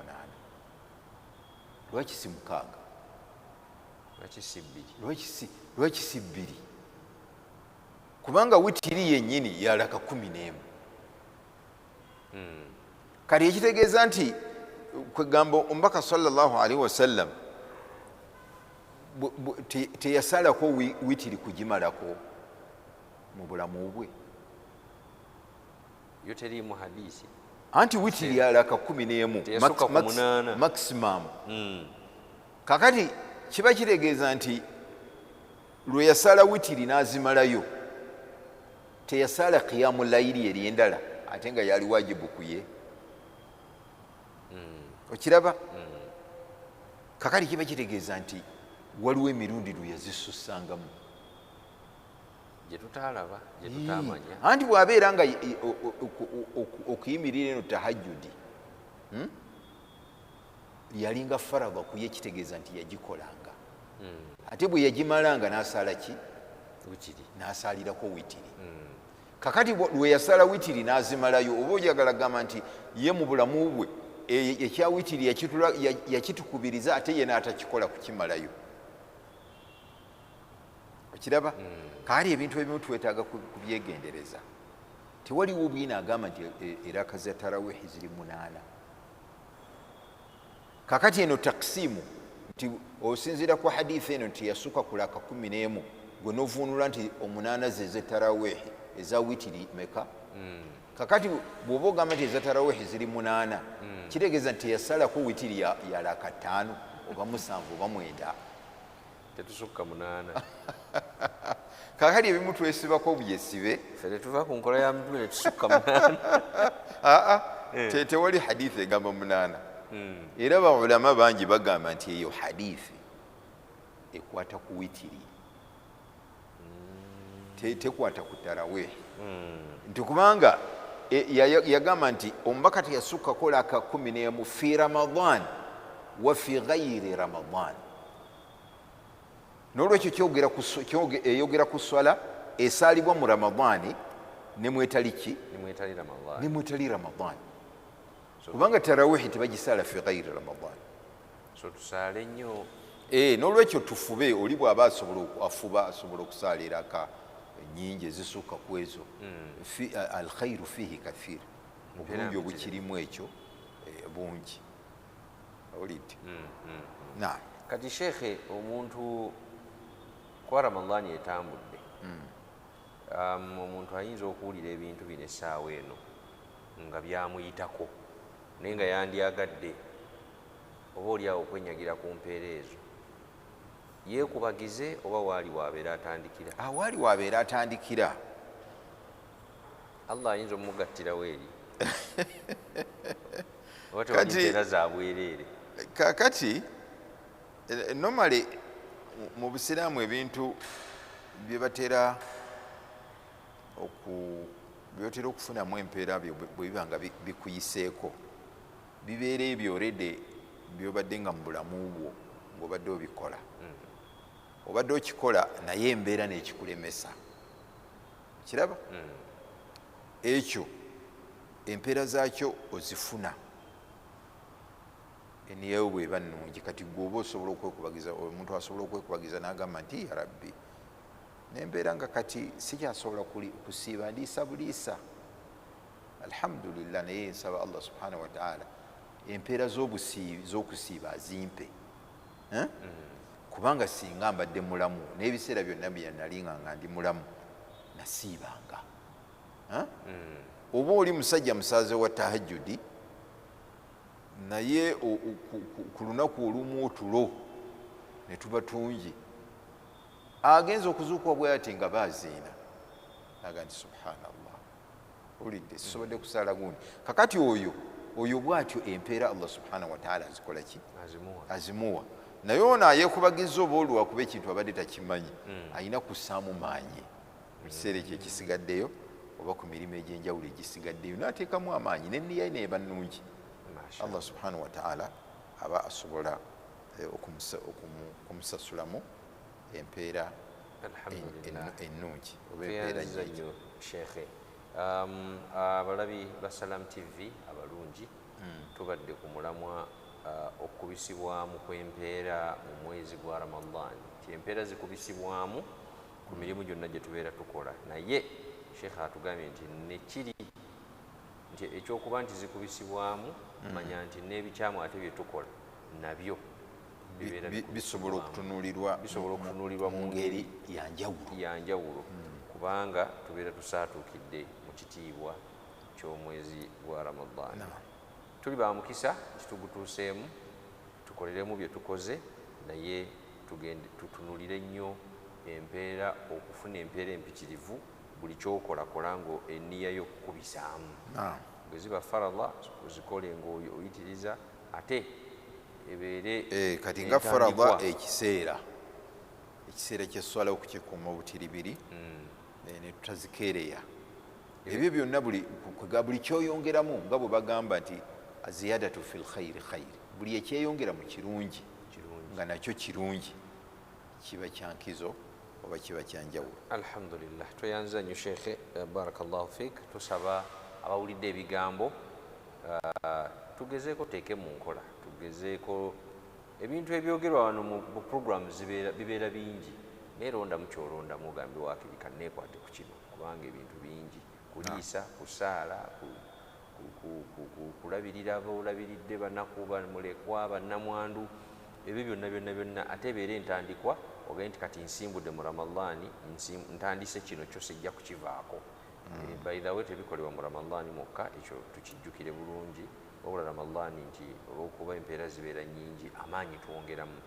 Lwaki si 6? Lwaki si 2? Lwaki si 2? Kubanga witiri yennyini yalaka 11. Kati ekitegeeza nti kwegamba omubaka sallallahu alaihi wasallam teyasalako witiri kugimalako mu bulamu bwe. Yo teriimu hadisi. Anti witiri yalaka 11 maximum. Kakati kiba kitegeeza nti lwe yasala witiri n'azimalayo teyasala qiyamu layili eri endala ate nga yali wajibu kuye. Okiraba? Kakati kiba kitegeeza nti waliwo emirundi lwe yazisusangamu gye tutalaba, gye tutamanya. Anti bw'abeera nga okuyimirira eno tahajjudi yalinga faradha kuye, kitegeeza nti yagikolanga. Ate bwe yagimalanga n'asala ki? Witiri. N'asalirako witiri. Kakati lwe yasala witiri n'azimalayo, oba oyagala gamba nti ye mu bulamu bwe ekya witiri yakitukubiriza ate ye n'atakikola kukimalayo. Okiraba? Kaali ebintu ebimu twetaaga kubyegendereza. Tewaliwo bwina agamba nti eraka za tarawihi ziri 8. Kakati eno taksimu nti osinziira ku hadithi eno nti yasuka kulaka 11, gwe novuunula nti 8 ze tarawihi eza witiri meka. Kakati bw'oba ogamba nti eza tarawihi ziri 8, kitegeeza nti yasalako witiri yalaka 5 oba 7 oba 9. Tetusukka 8. Kakati ebimu twesibako byesibe. Ffe tetuva ku nkola ya mtume tetusukka 8. Tewali hadithi egamba 8. Era baulama bangi bagamba nti eyo hadithi ekwata ku witiri, tekwata ku tarawihi. Nti kubanga yagamba nti omubaka teyasukka kolaka 11 fi Ramadan wa fi ghairi Ramadan. N'olwekyo eyogera ku swala esaalibwa mu Ramadani ne mwetali ki? Ne mwetali Ramadani. Kubanga tarawihi tebagisaala fi ghairi Ramadan. So tusaale nnyo. N'olwekyo tufube, oli bw'aba afuba asobola okusaala eraka nyingi ezisukka ku ezo. Alkhairu fihi kathir, obulungi obukirimu ekyo bungi. Owulidde? Naam. Kati shekhe, omuntu kuba Ramadani etambudde, omuntu ayinza okuwulira ebintu bino essaawa eno nga byamuyitako, naye nga yandyagadde oba oliawo okwenyagira ku mpeera ezo, yeekubagize oba waali waabeera atandikira? Awaali waabeera atandikira. Allah ayinza omugattirawo eri oba tewali mpeera za bwereere? Kakati normally mu busiraamu ebintu bye batera okufunamu empeera bwe biba nga bikuyiseeko bibeera ebyo already byobadde nga mu bulamu bwo ng'obadde obikola. Obadde okikola naye embeera n'ekikulemesa. Kiraba? Ekyo empeera zaakyo ozifuna. Eniyayo bweba nnungi, kati gwe oba osobola okwekubagiza, omuntu asobola okwekubagiza n'agamba nti ya rabbi, nembeera nga kati sikyasobola kusiiba, ndiisa buliisa, alhamdulillah, naye nsaba Allah subhanahu wataala empeera z'okusiiba azimpe. Eh? Kubanga singa mbadde mulamu n'ebiseera byonna bye nalinga nga ndi mulamu nasiibanga. Eh? Oba oli musajja musaaze wa tahajjudi, naye ku lunaku olumu otulo ne tuba tungi, agenza okuzuukuka bwe ati nga baziina, naga nti subhanallah, owulidde, sisobodde kusaala gundi. Kakati oyo bwatyo empeera Allah subhanahu wataala azikola ki? Azimuwa. Naye ono ayekubagiza oba olwakuba ekintu abadde takimanyi, alina kussaamu maanyi mu kiseera ekyo ekisigaddeyo oba ku mirimu egy'enjawulo egisigaddeyo, n'ateekamu amaanyi nenniya neeba nnungi, Allah subhanahu wataala aba asobola okumusasulamu empeera ennungi oba empeera nnyingi. Shekhe, abalabi ba Salam TV abalungi, tubadde ku mulamwa okubisibwamu kw'empeera mu mwezi gwa Ramadan, ti empeera zikubisibwamu ku mirimu gyonna gye tubeera tukola. Naye shekhe atugambye nti nekiri nti ekyokuba nti zikubisibwamu, manya nti n'ebikyamu ate bye tukola nabyo bisobola okutunuulirwa mu ngeri yanjawulo, kubanga tubeera tusaatuukidde mu kitiibwa ky'omwezi gwa Ramadan. Tuli ba mukisa nti tugutuuseemu, tukoleremu bye tukoze, naye tutunulire nnyo empeera, okufuna empeera empitirivu. Buli kyokolakola nga enniya y'okukubisaamu, bwe ziba farala ozikole ng'oyitiriza, ate ebeere kati nga farada ekiseera kyesswala okukikuuma obutiribiri, ne tutazikeereya. Ebyo byonna buli kyoyongeramu, nga bwe bagamba nti aziyadatu fil khayiri khayiri, buli ekyeyongera mu kirungi nga nakyo kirungi kiba kyankizo oba kiba kyanjawulo. Alhamdulillah, tweyanza nnyo shekhe, barakallahu fik. Tusaba abawulidde ebigambo tugezeeko teeke mu nkola, tugezeeko ebintu ebyogerwa wano mu programs bibeera bingi, naye londamu kyolondamu ogambe waakiri kanneekwate ku kino, kubanga ebintu bingi, kuliisa, kusaala, kulabirira abolabiridde, banaku, bamulekwa, bannamwandu, ebyo byonna byonna byonna. Ate ebeera entandikwa, ogaye nti kati nsimbudde mu Ramadhaani, ntandise kino kyo sijja kukivaako. By the way, tebikolebwa mu Ramadhaani mwokka, ekyo tukijjukire bulungi. Wabula Ramadhaani nti olw'okuba empeera zibeera nnyingi, amaanyi twongeramu.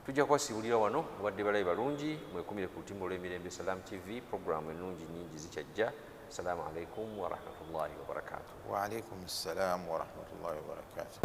Tujja kubasiibulira wano, mubadde balabi balungi, mwekumire ku lutimba olw'emirembe Salam TV, programu ennungi nnyingi zikyajja. Assalamu alaikum warahmatullahi wabarakatuh. Wa alaikum ssalam warahmatullahi wabarakatuh.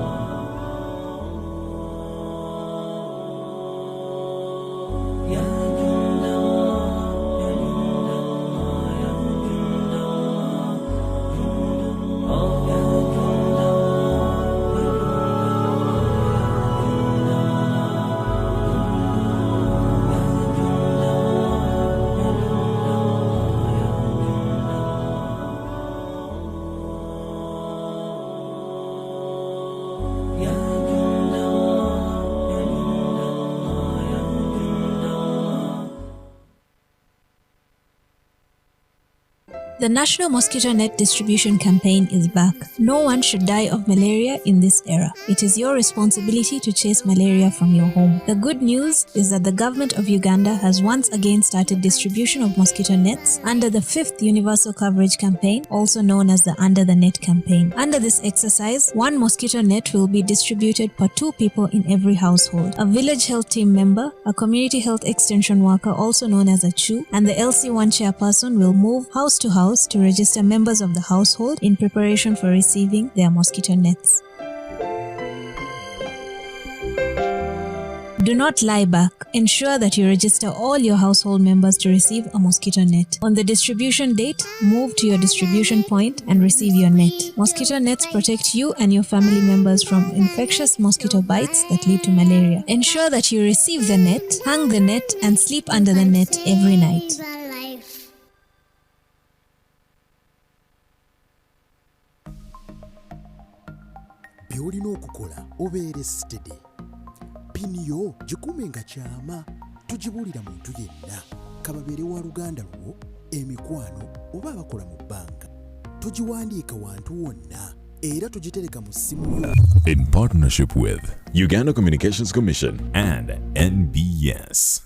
The National Mosquito Net Distribution Campaign is back. No one should die of malaria in this era. It is your responsibility to chase malaria from your home. The good news is that the government of Uganda has once again started distribution of mosquito nets under the 5th Universal Coverage Campaign, also known as the Under the Net Campaign. Under this exercise, one mosquito net will be distributed per 2 people in every household. A village health team member, a community health extension worker, also known as a CHU, and the LC1 chairperson will move house to house to register members of the household in preparation for receiving their mosquito nets. Do not lie back. Ensure that you register all your household members to receive a mosquito net. On the distribution date, move to your distribution point and receive your net. Mosquito nets protect you and your family members from infectious mosquito bites that lead to malaria. Ensure that you receive the net, hang the net, and sleep under the net every night. By'olina okukola obeere steady. PIN yo gikuume nga kyama, togibuulira muntu yenna, kababeere wa luganda lwo, emikwano oba abakola mu bbanka. Togiwandiika wantu wonna era togitereka mu ssimu yo. In partnership with Uganda Communications Commission and NBS.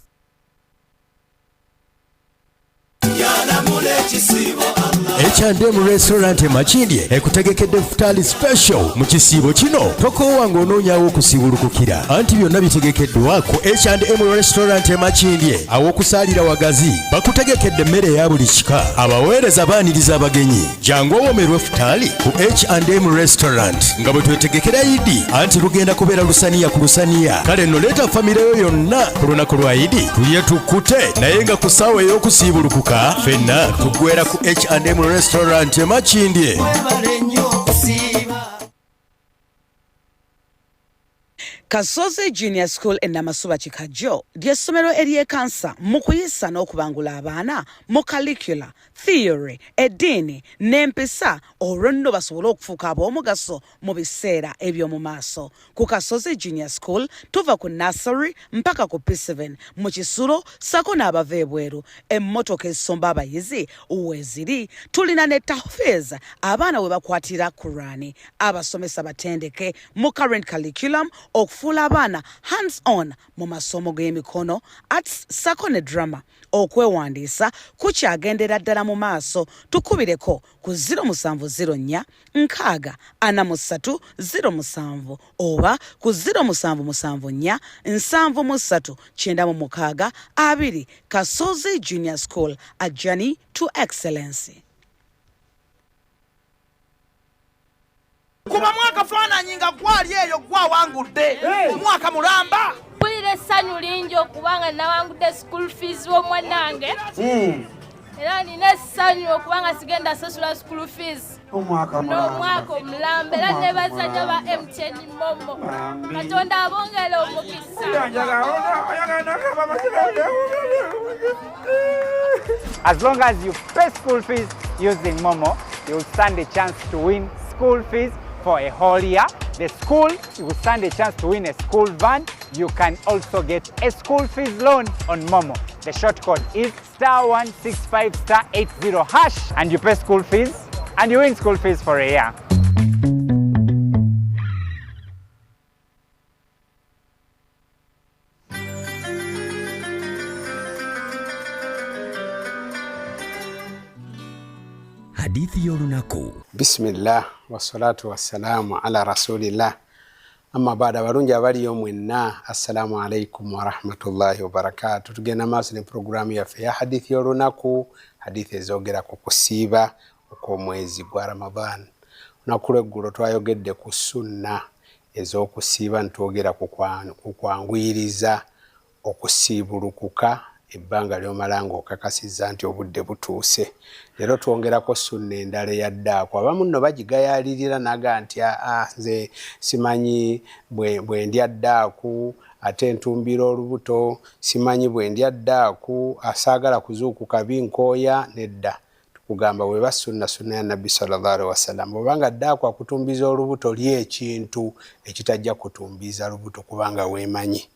H&M Restaurant e Makindye ekutegekedde Futali Special mu kisiibo kino. Tokoowa ng'onoonyawo okusiibulukukira, anti byonna bitegekeddwa ku H&M Restaurant e Makindye. Aw'okusaalira wagazi, bakutegekedde emmere eya buli kika, abaweereza baaniriza abagenyi. Jangu owomerwe Futali ku H&M Restaurant nga bwe twetegekera Idi, anti lugenda kubeera lusaniya ku lusaniya. Kale nno leeta famire yo yonna ku lunaku lwa Idi, tulye tukkute, naye nga ku ssaawa ey'okusiibulukuka ffenna tuggwera ku H&M Restaurant e Makindye. Kasozi Junior School e Namasuba Kikajjo ly'essomero eryekansa mu kuyisa n'okubangula abaana mu curricular, theory, eddiini n'empisa olwo nno basobole okufuuka ab'omugaso mu biseera eby'omu maaso. Ku Kasozi Junior School tuva ku nursery mpaka ku P7 mu kisulo ssaako n'abava ebweru. Emmotoka ezisomba abayizi weeziri. Tulina ne tahfiz abaana we bakwatira Kurani. Abasomesa batendeke mu current curriculum okufuula abaana hands on mu masomo g'emikono, arts ssaako ne drama. Okwewandiisa kukyagendera ddala mu maaso. Tukubireko ku 0704 60 43 07 oba ku 0774 73 96 2. Kasozi Junior School, a journey to excellence. Kubamu akafaananyi nga gwali eyo gwawangudde omwaka mulamba. Mpulira essanyu lingi okubanga nawangudde school fees w'omwanange, era nina essanyu okubanga sigenda sasula school fees n'omwaka omulamba, era nebaza nnyo ba MTN MoMo. Katonda abongere omukisa. As long as you pay school fees using Momo, you'll stand a chance to win school fees for a whole year. The school will stand a chance to win a school van. You can also get a school fees loan on Momo. The short code is *165 *80#, and you pay school fees and you win school fees for a year. Hadithi y'olunaku. Bismillah wassalatu wassalamu ala rasulillah, amma baada. Abalungi abaliyo mwenna, assalamu alaikum warahmatullahi wabarakatu. Tugenda maaso ne puroguramu yaffe eya hadithi y'olunaku, hadithi ezogera ku kusiiba okw'omwezi gwa Ramadan. Olunaku lweggulo twayogedde ku sunna ez'okusiiba, ntwogera ku kwanguyiriza okusiibulukuka ebbanga ly'omala ng'okakasizza nti obudde butuuse. Leero twongerako sunna endala eyaddaako. Abamu nno bagigayaalirira naga nti aa, nze simanyi bwe ndya ddaaku ate ntumbira olubuto, simanyi bwe ndya ddaaku asaagala kuzuukuka binkooya. Nedda, tukugamba bweba sunna, sunna ya Nabbi sallallahu alaihi wasallam. Bwobanga ddaaku akutumbiza olubuto, lya ekintu ekitajja kutumbiza lubuto kubanga weemanyi,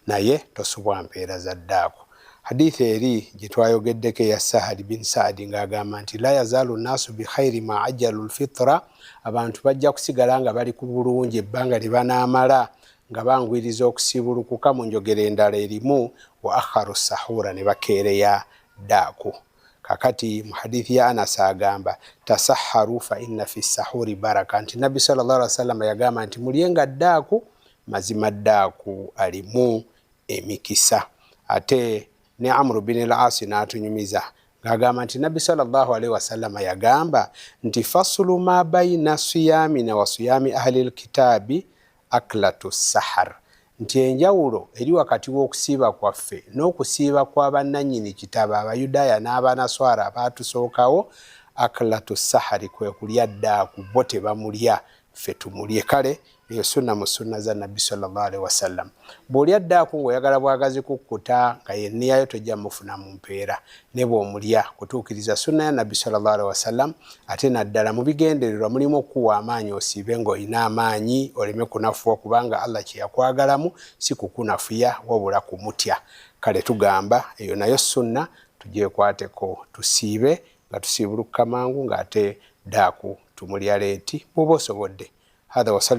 naye tosubwa mpeera za ddaaku. Hadithi eri gye twayogeddeko eya Sahali bin Saadi ng'agamba nti la yazaalu nnaasu bikhairi ma ajalu lfitra, abantu bajja kusigala nga bali ku bulungi ebbanga lye banaamala nga banguyiriza okusiibulukuka. Mu njogera endala erimu wa akharu sahura, ne bakeereya ddaaku. Kakati mu hadithi ya Anas agamba tasaharu fa inna fi sahuri baraka, nti Nabbi sallallahu alaihi wasallam yagamba nti mulyenga ddaaku, mazima ddaaku alimu emikisa. Ate ne Amru bin al Asi n'atunyumiza ng'agamba nti Nabbi sallallahu alaihi wasallama yagamba nti fasulu ma baina siyamina wa siyami ahli lkitaabi aklatu sahar, nti enjawulo eri wakati w'okusiiba kwaffe n'okusiiba kwa bannannyini kitabo Abayudaaya n'Abanaswara abaatusookawo, aklatu sahari, kwe kulya ddaaku. Bo tebamulya, ffe tumulye. Kale Eyo sunna mu sunna za Nabbi sallallahu alaihi wasallam. Bw'olya ddaaku ng'oyagala bwagazi kukkuta nga yenniyayo, tojja mufuna mu mpeera. Ne bw'omulya kutuukiriza sunna ya Nabbi sallallahu alaihi wasallam, ate naddala mu bigendererwa mulimu okukuwa amaanyi osiibe ng'olina amaanyi, oleme kunafuwa, kubanga Allah kye yakwagalamu si kukunafuya wabula kumutya. Kale tugamba eyo nayo sunna tugyekwateko, tusiibe nga tusiibulukuka mangu, ng'ate ddaaku tumulya late bw'oba osobodde. Hatha.